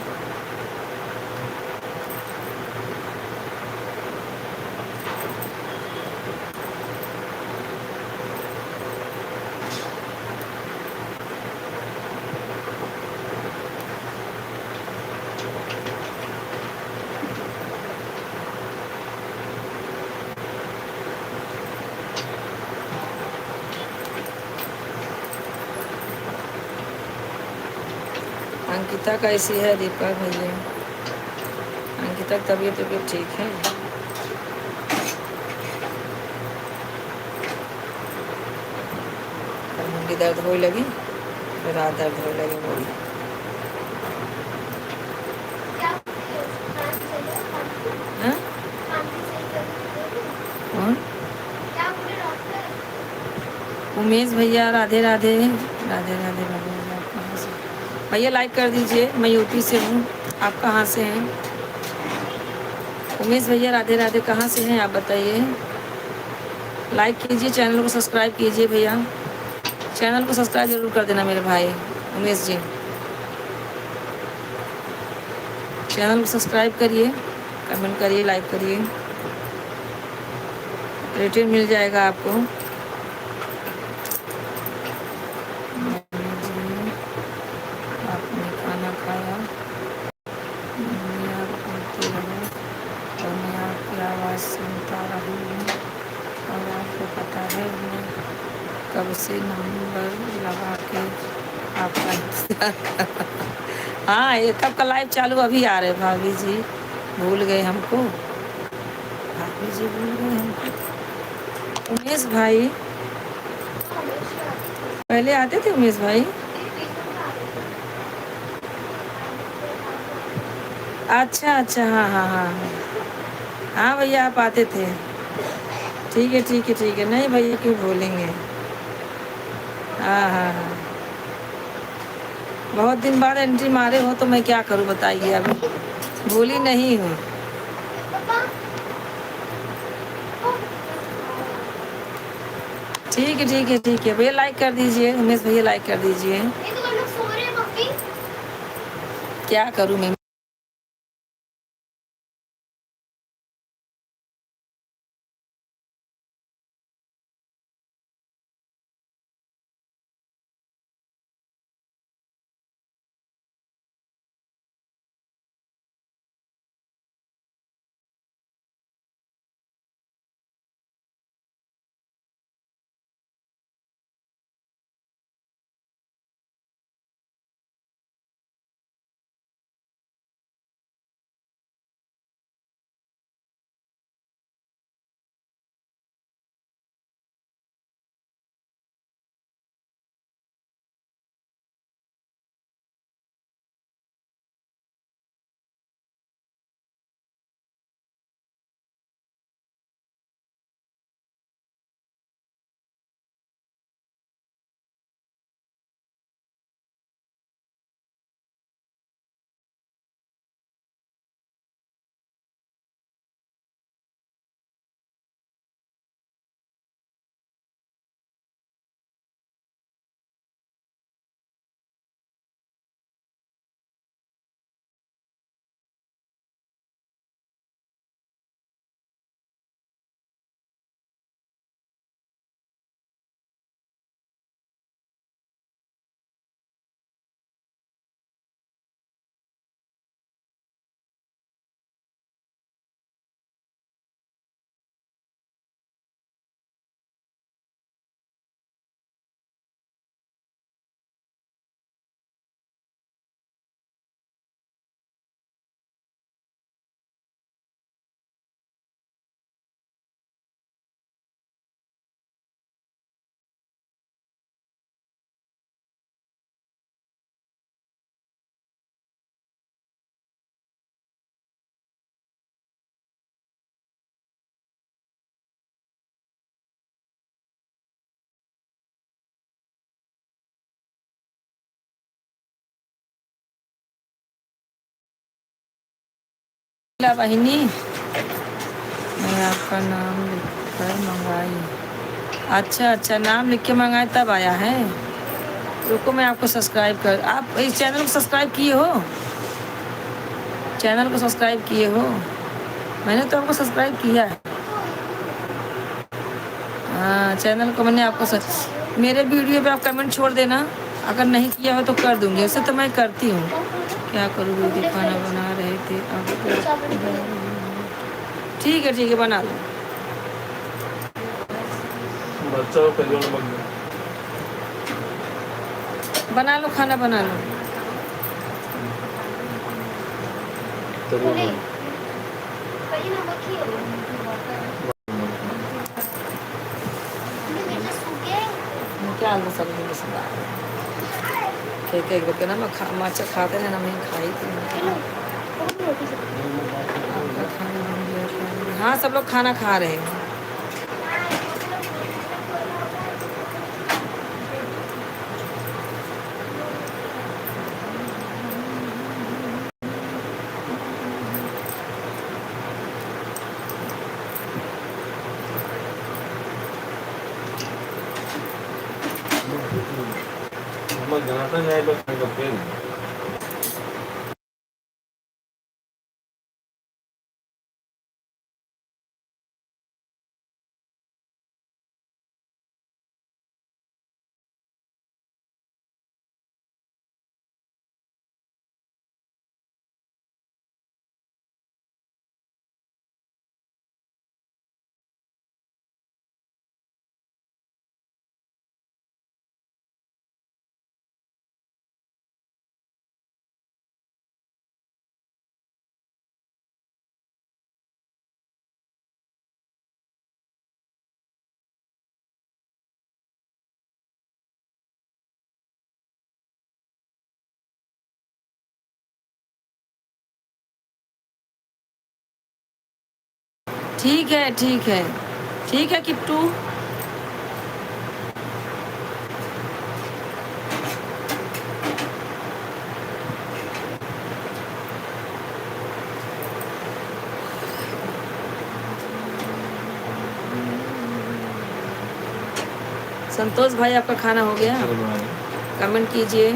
अंकिता कैसी है दीपक भैया? अंकिता की तबीयत, तबीयत ठीक है? और मुंडी दर्द होए लगी, तो रात दर्द होए लगी मुंडी। हाँ? उमेश भैया, राधे राधे। राधे राधे बाबू, आप कहाँ से? भैया, लाइक कर दीजिए, मैं यूपी से हूँ। आप कहाँ से हैं? उमेश भैया, राधे राधे, कहाँ से हैं आप, बताइए। लाइक कीजिए, चैनल को सब्सक्राइब कीजिए भैया, चैनल को सब्सक्राइब जरूर कर देना मेरे भाई उमेश जी। चैनल को सब्सक्राइब करिए, कमेंट करिए, लाइक करिए, रेटिंग मिल जाएगा आपको। आपने खाना खाया? मैं आप बोलते रहो और मैं आपकी आवाज़ सुनता रही हूँ। और आपको पता है, मैं कब से नंबर लगा के आपका इंतज़ार। हाँ, ये कब का लाइव चालू, अभी आ रहे भाभी जी, भूल गए हमको, भाभी जी भूल गए हमको। उमेश भाई, पहले आते थे उमेश भाई? अच्छा, अच्छा, हाँ, हाँ, हाँ, हाँ। हाँ भैया, आप आते थे। ठीक है, ठीक है, ठीक है। नहीं भैया, क्यों भूलेंगे? हाँ, हाँ, हाँ। बहुत दिन बाद एंट्री मारे हो तो मैं क्या करूँ, बताइए। अभी भूली नहीं हूँ। ठीक है, ठीक है, ठीक है भैया, लाइक कर दीजिए, उमेश भैया, लाइक कर दीजिए। क्या करूँ मैं? ला बहिनी, मैं आपका नाम लिख कर मंगाई। अच्छा, अच्छा, नाम लिख के मंगाए तब आया है। रुको, मैं आपको सब्सक्राइब कर, आप इस चैनल को सब्सक्राइब किए हो? चैनल को सब्सक्राइब किए हो? मैंने तो आपको सब्सक्राइब किया है। हाँ, चैनल को मैंने आपको स-, मेरे वीडियो पे आप कमेंट छोड़ देना, अगर नहीं किया हो तो कर दूंगी, वैसे तो मैं करती हूँ। क्या करूँ दीदी, खाना बना रहे थे आप। ठीक है, ठीक है, बना लो। बच्चा को पहले बन गया। बना लो, खाना बना लो। तभी बना। क्या आलू सब्जी में से दाल? एक, एक रुपये ना, मैं खा, मरचा खाते हैं ना, मैं खाई थी। आपका खाना बन गया क्या? हाँ, सब लोग खाना खा रहे हैं। घाटा जाए तो फिर तो फेल। ठीक है, ठीक है, ठीक है किट्टू। संतोष भाई, आपका खाना हो गया? कमेंट कीजिए।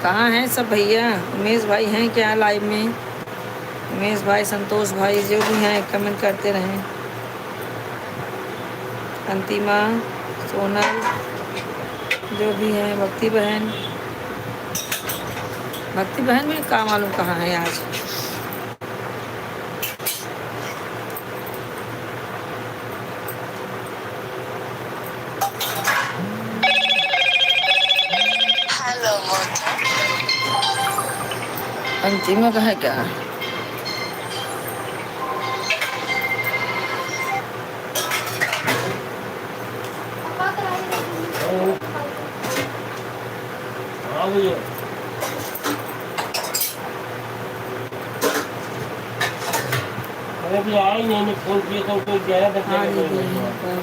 कहाँ हैं सब भैया? उमेश भाई हैं क्या लाइव में? उमेश भाई, संतोष भाई, जो भी हैं, कमेंट करते रहें। अंतिमा, सोनल, जो भी हैं, भक्ति बहन, भक्ति बहन भी का मालूम कहाँ है आज। हेलो, मोटू। अंतिमा का है क्या? हाँ भैया। अरे, अभी आए ही नहीं, मैं फोन किया था, उसको ग्यारह बजे हाँ, आने ये वाला भी है। है।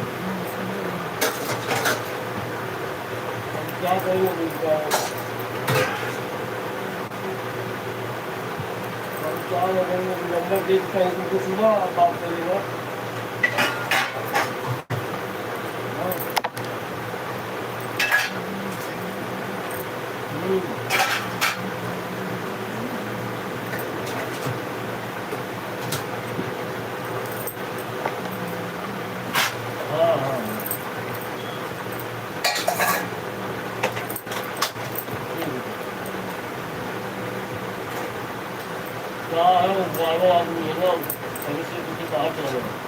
क्या करेंगे, क्या? क्या करेंगे, नंबर दे देता हूँ तुमको, सुबह आप बात करेगा। हाँ। हम्म। हाँ, हाँ। क्या है, वो ड्राइवर आदमी है ना, अभी से कुछ बाहर चला गया।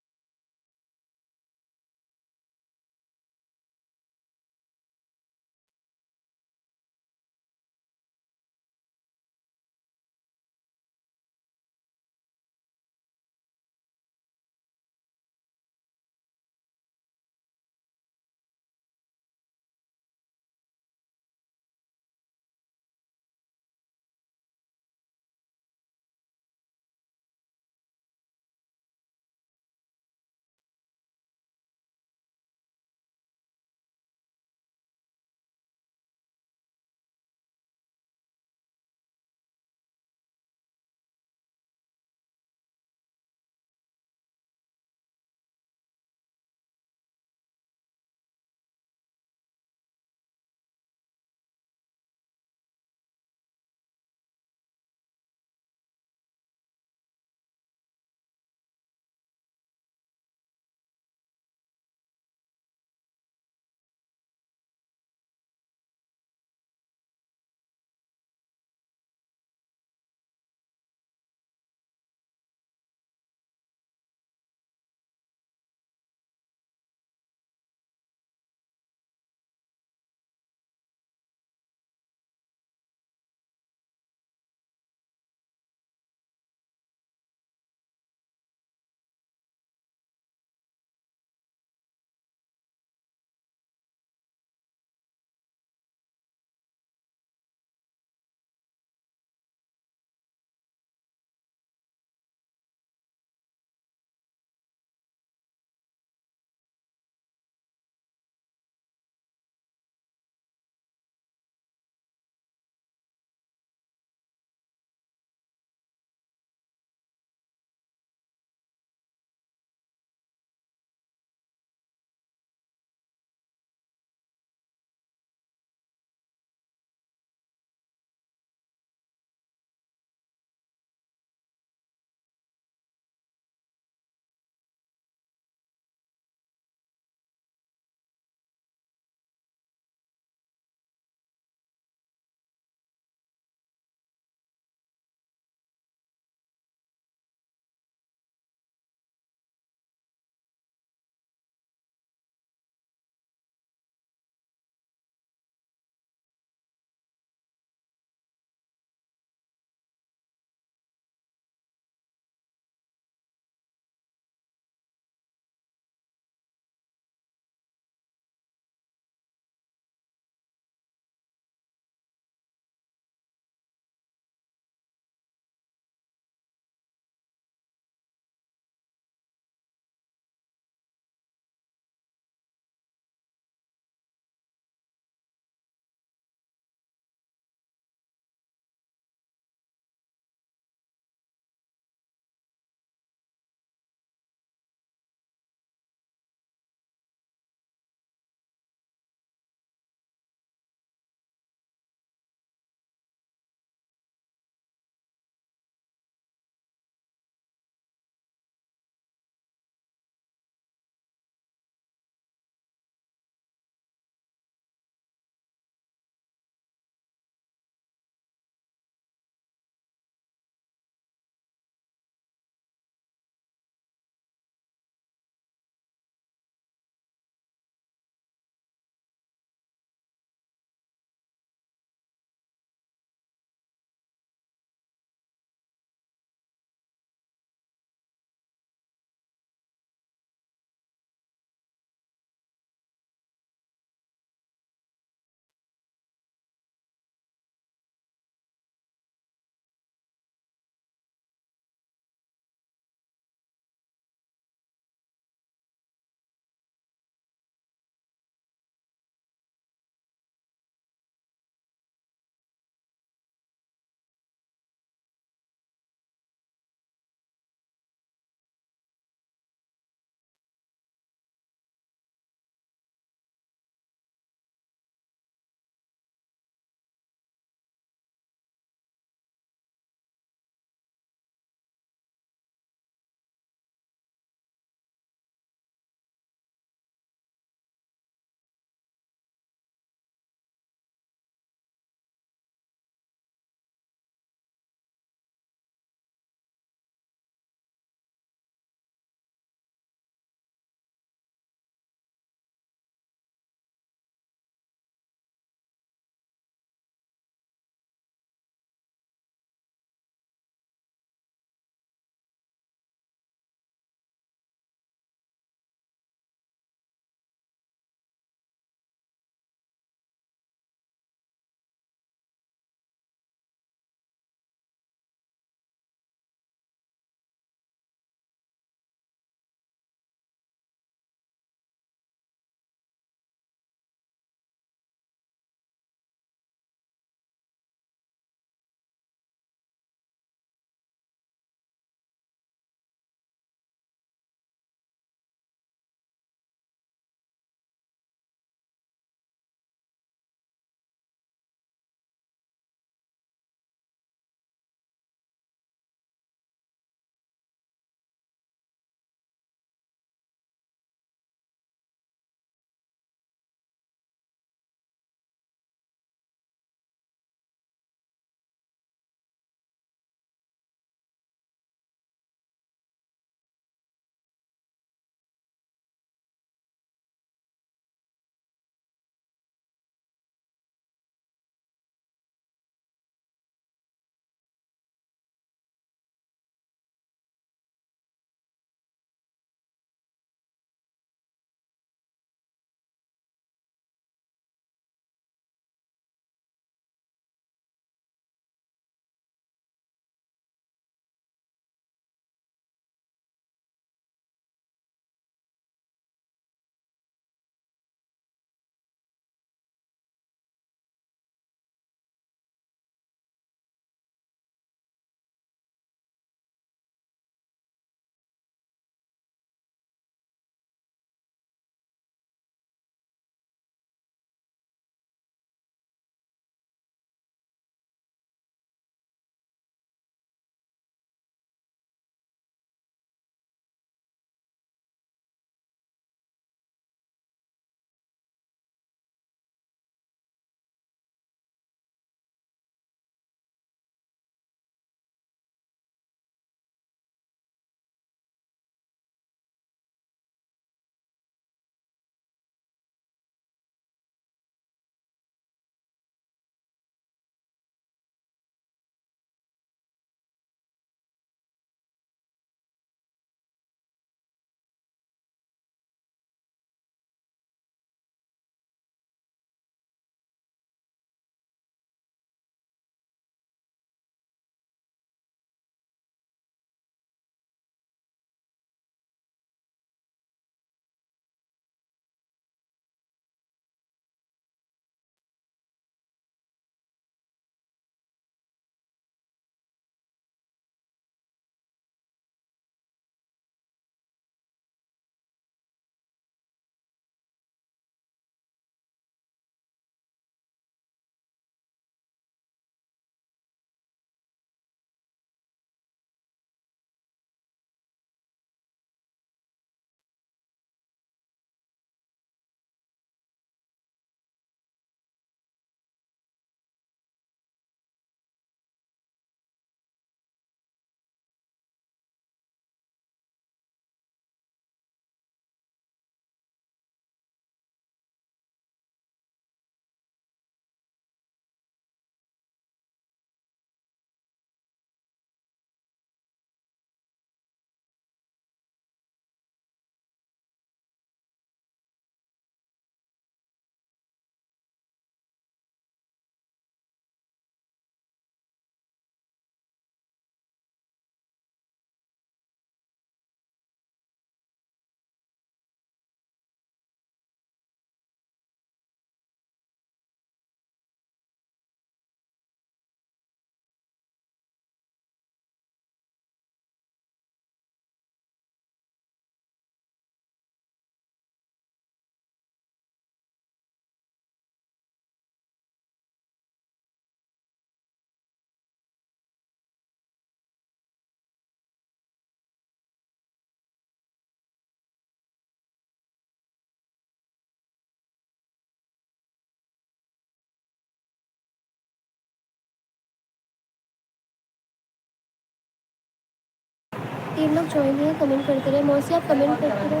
तीन लोग ज्वाइन हुए, कमेंट करते रहे। मौसी, आप कमेंट करते रहे।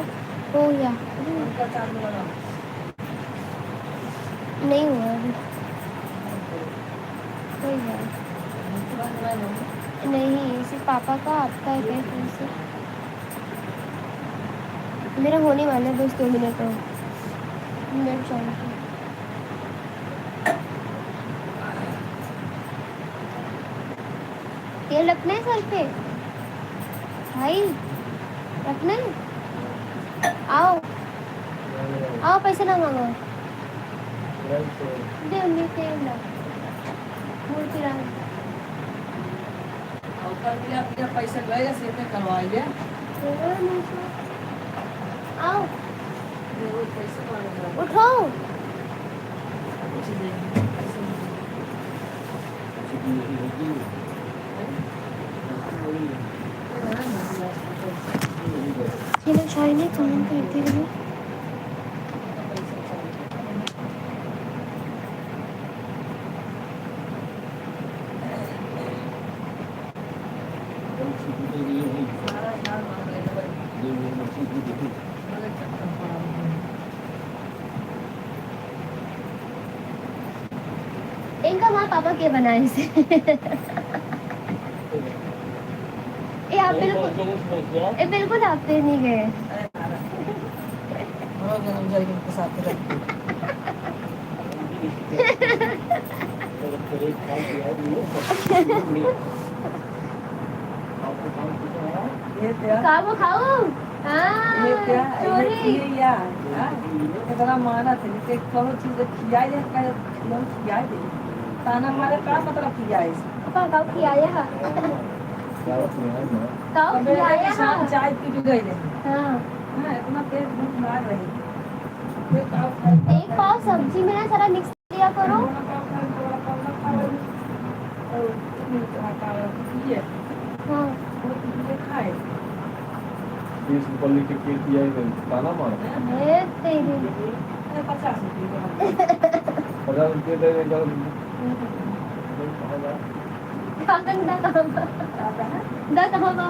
हो गया? नहीं हुआ अभी। हो गया। नहीं, सिर्फ पापा का, आपका एक है, फिर से। मेरा होने वाला है, बस दो मिनट और। मिनट ज्वाइन किया। तेल रखना है सर पे? भाई, रखना है? आओ, आओ, पैसे ना मांगो। दे, मम्मी, तेल ला। मूर्ति राम। और कर दिया, दिया, पैसे गए, से पे करवाइए। आओ। उठो। ये लोग ज्वाइन है, कमेंट करते रहो। इनका माँ पापा के बनाए से। ये आप बिल्कुल, ये बिल्कुल आप पे नहीं गए। ये क्या? का वो खाऊ? हाँ, ये क्या? चोरी। ये, ये या, हाँ? इतना माना थे, इनके कौनो चीज खिया या कहे, "खिया, खिया दे।" ताना मारे, का मतलब खिया है? का, का खिया है? का खिया है? शाम चाय पी के गए रहे। हाँ। हाँ, इतना तेज भूख लाग रही। एक पाव सब्जी में ना सारा मिक्स लिया करो। हाँ। बीस रुपये लीटर के दिया है, ताना मार। हे तेरी। पचास रुपये दे दे, दस रुपये। कागन दा कहाँ बा? दा कहाँ बा?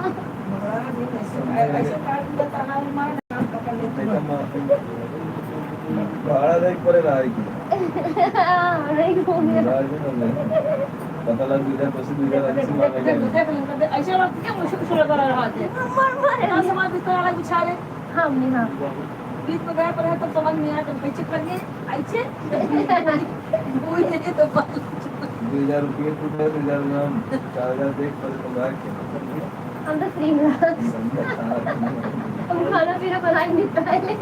भाड़ा देख पड़े रहा है कि। हाँ, नहीं घूम गया। पता लग गया, तो से दूसरा लग से मांगा जाएगा। ऐसे बात क्या मुश्किल शुरू कर रहा है? मर, मर। इतना सामान बिस्तर वाला बिछा रहे। हाँ, मम्मी, हाँ। बीच में गए पर है, तब समझ में आया, तब कैसे करिए, ऐसे? वही है, तो बात। दो हजार रुपये तो दे, दो हजार ग्राम, चार हजार देख, पर तो बात क्या? हम तो फ्री में। समझा था। हम खाना पीना बनाएंगे पहले।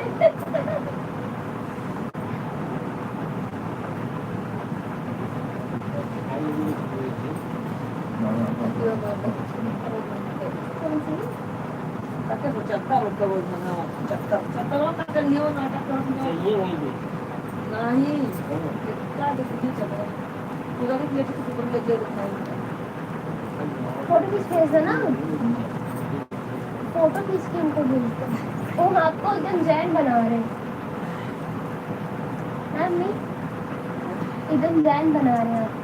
कौन सी? ताके वो चक्कर उठता वो मना, चक्कर, चक्कर वो ताके लियो नाटक करत में। सही है वही भी। नहीं, हाँ। कितना कितनी चक्कर। पूरा भी प्लेट के ऊपर लग गया दिखाई। फोटो खींच भेज देना। फोटो खींच के उनको भेज दो। वो आपको एकदम जैन बना रहे हैं। हैं, अम्मी? एकदम जैन बना रहे हैं आपको।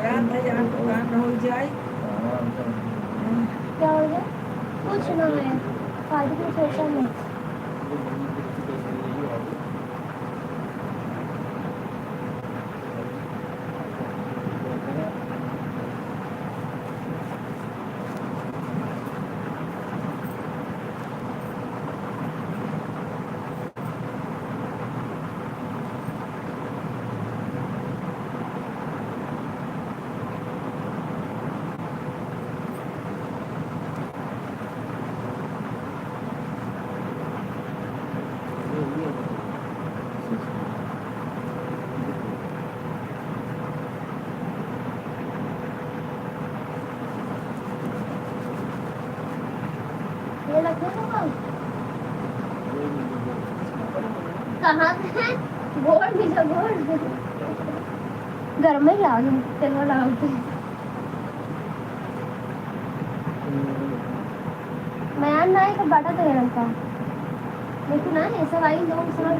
रात भर यहाँ दुकान न हो जाए। क्या हो गया? कुछ ना है, फालतू की चर्चा मत। ये लखनऊ का? कहाँ पे है? बोर्ड भी तो बोर्ड। घर में ही आ गई, चलो लाओ। मैं ना एक बाटा तो है लड़का। लेकिन ना, ऐसा भाई लोग समझ,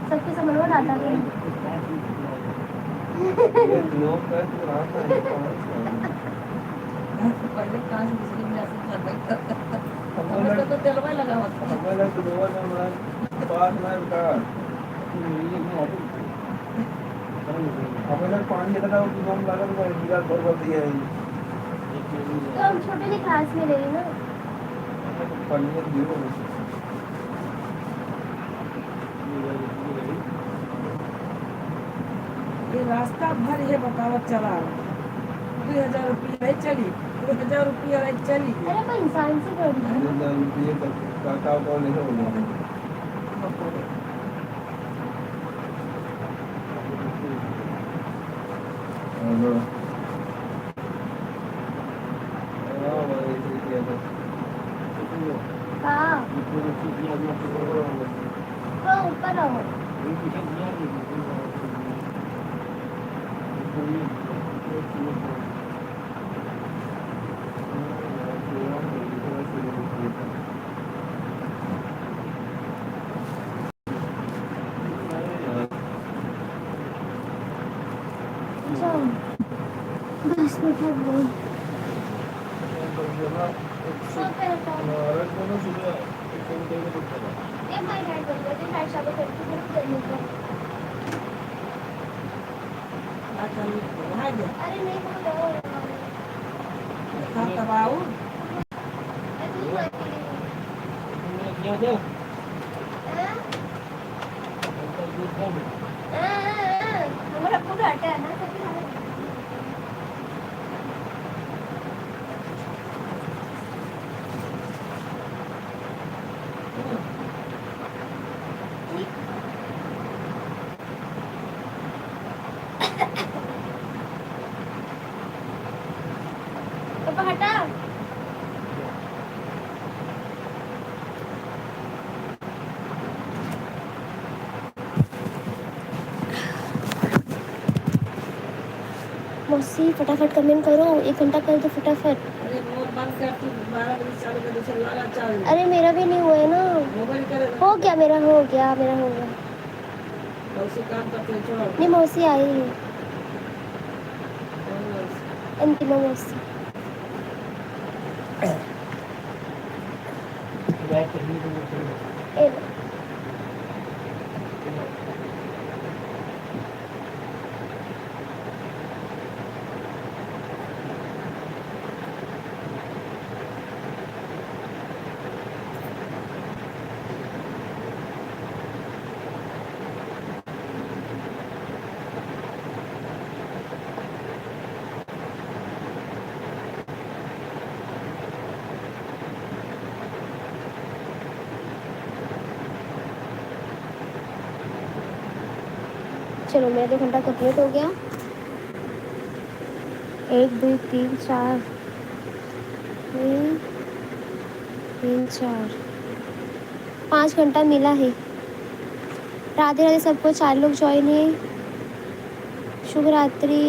सबके समझ में डाटा तो है। लोग का तो रास्ता है, कहाँ से आएंगे? पहले कहाँ से बिजली बिल ऐसे चल रही? हमारा हमें तो तेलवा लगावत था। हमारा तेलवा ना, हमारा बात ना का। हमारा पानी इतना हो कि दम लागत बा, गिलास भर भर दिया है। तो हम छोटे वाली क्लास में रही ना। पानी में दियो। ये रास्ता भर ये बतावत चला, दुई हजार रुपया है चली, दुई हजार रुपया है चली। अरे, कोई इंसान से कर दो। दुई हजार रुपये का, का, का, का नहीं होगा। हेलो। हाँ, भाई, ठीक है, बस। कहाँ? तो ऊपर आओ। अच्छा, दस मिनट हो गए। ये माय हेड बन गया, तो हेड शाबो करके फिर कर लेते हैं। अरे नहीं, वो तो हाँ, तब आओ। पापा हटा। मौसी, फटाफट comment करो, एक घंटा कर दो फटाफट। अरे, मोर बंद कर, तू बारह बजे चालू कर, दूसरा लगा चालू। अरे, मेरा भी नहीं हुआ है ना। मोबाइल करे ना। हो गया, मेरा हो गया, मेरा हो गया। मौसी काम करते हैं, छोड़ो। नहीं, मौसी आई है। कौन मौसी? अंतिमा मौसी। ए, चलो, मेरा दो घंटा complete हो गया। एक, दो, तीन, चार, तीन, तीन, चार, पाँच घंटा मिला है। राधे राधे सबको, चार लोग join है। शुभ रात्रि।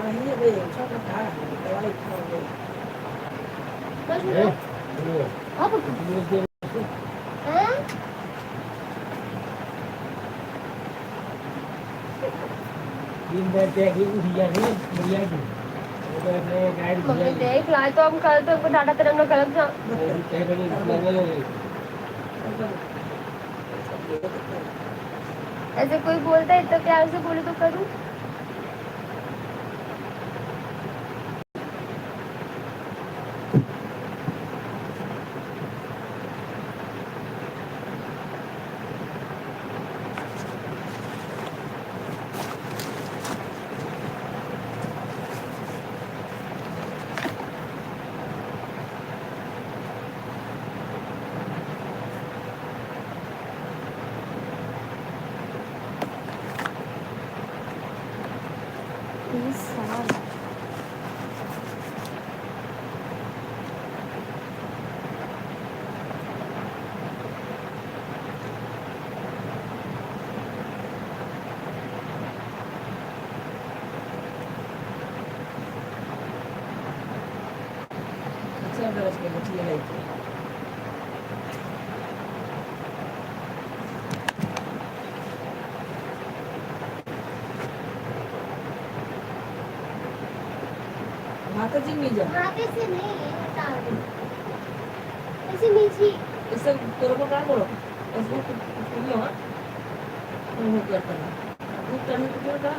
नहीं, अबे, छोटा था, दवाई खाओगे। बस ए, बोलो। अब बोलो, बोलो। हैं? दिन भर के अभी उठ गया रे, भैया जी। वो तो अपने गाड़ी मम्मी भैया जी। देख ला, तो हम कल तो हमको डांटा तेरे, हम लोग गलत था। नहीं, कह रहे हैं, नहीं, नहीं, नहीं। ऐसे कोई बोलता है, इतना प्यार से बोले तो करूँ। अच्छा, बरस के बचिए है तो। माता जी मीजा। माता से नहीं है, बता दो। ऐसे मीठी। ऐसे तोरा को का बोलो? ऐसे कुछ, कुछ नहीं होगा। वो करता है। दूध चढ़ने को क्यों था?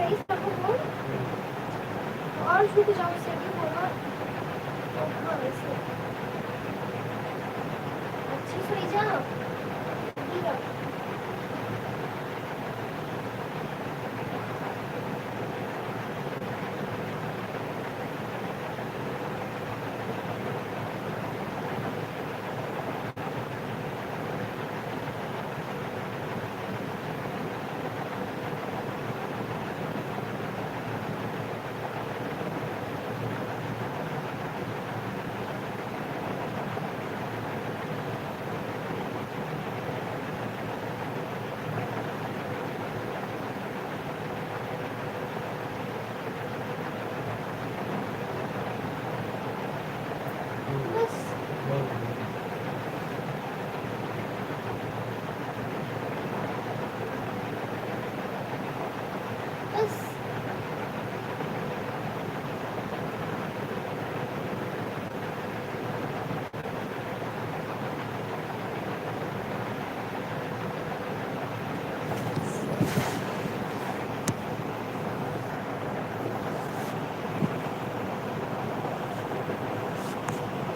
सही से रखो फोन। और झुक जाओ, इससे भी होगा। हाँ, ऐसे। अच्छे से जा। गिरा।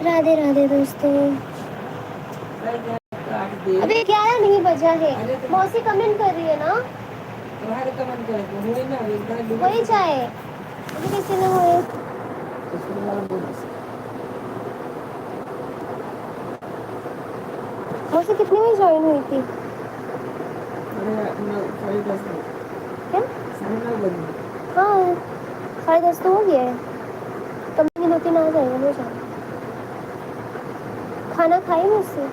राधे राधे दोस्तों। अबे ग्यारह नहीं बजा है। मौसी कमेंट कर रही है ना? वही चाहे। अभी कैसे ना होए? मौसी कितने बजे ज्वाइन हुई थी? अरे, नौ, साढ़े दस बजे। क्या? साढ़े नौ बजे। हाँ, साढ़े दस तो हो गया है। कम से कम दो तीन आ जाएगा, हो जाएगा। खाना खाई मौसी?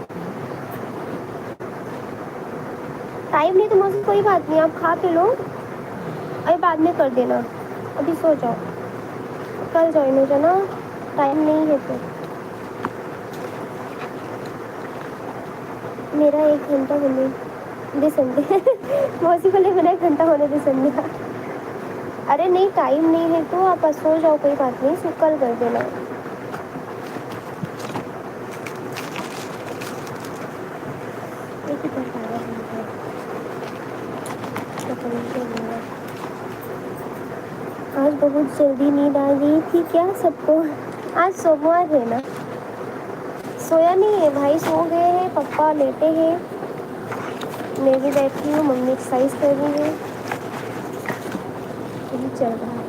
टाइम नहीं तो मौसी कोई बात नहीं, आप खा के लो, अभी बाद में कर देना, अभी सो जाओ, कल ज्वाइन हो जाना, टाइम नहीं है तो। मेरा एक घंटा होने दे संध्या। मौसी बोले मेरा एक घंटा होने दे संध्या। अरे नहीं, टाइम नहीं है तो आप सो जाओ, कोई बात नहीं, फिर कल कर देना। आज बहुत जल्दी नींद आ गई थी क्या सबको? आज सोमवार है ना, सोया नहीं है भाई, सो गए हैं, पापा लेटे हैं, मैं भी बैठी हूँ, मम्मी एक्सरसाइज कर रही है, यही चल रहा है।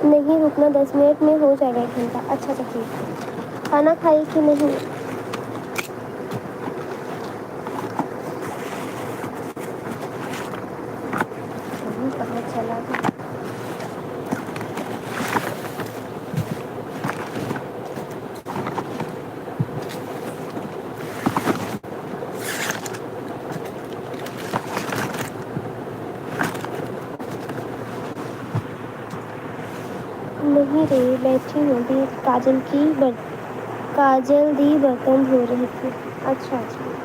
नहीं रुकना, दस मिनट में हो जाएगा एक घंटा। अच्छा, तो ठीक है। खाना खाई कि नहीं? अभी कहाँ चला गया? नहीं रे, बैठी हूँ अभी। काजल की बर-, काजल दी बर्तन धो रही थी। अच्छा, अच्छा।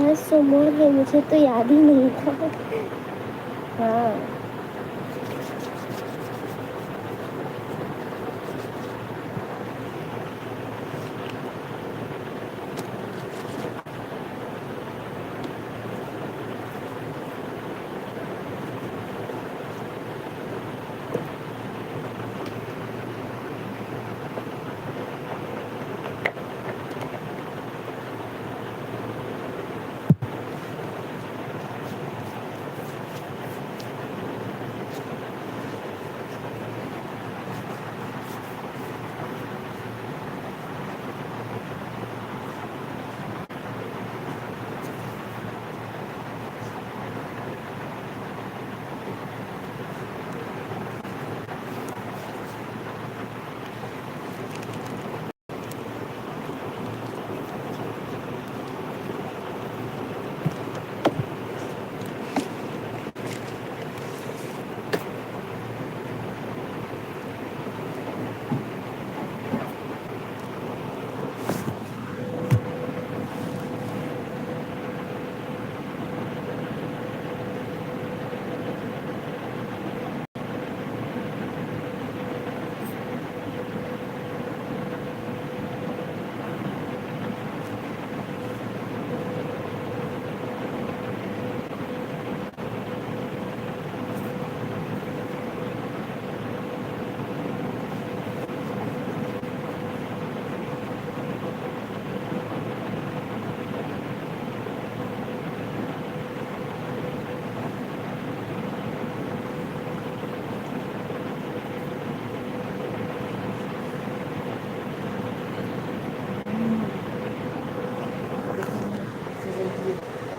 आज सोमवार है, मुझे तो याद ही नहीं था। हाँ।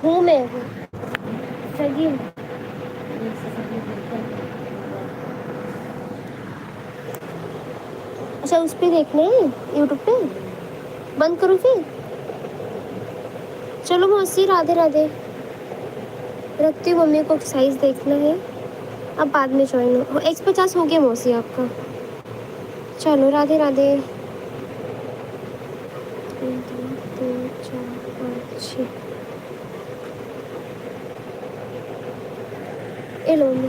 हूँ मैं, सगी हूँ। अच्छा, उस पे देखने हैं, YouTube पे? बंद करूँ फिर? चलो मौसी, राधे राधे। रखती हूँ, मम्मी को एक्सरसाइज देखना है। अब बाद में ज्वाइन हो। एक्स पचास हो गया मौसी आपका। चलो, राधे राधे। एक, दो, तीन, चार, पाँच, छः। ए लो मम्मी।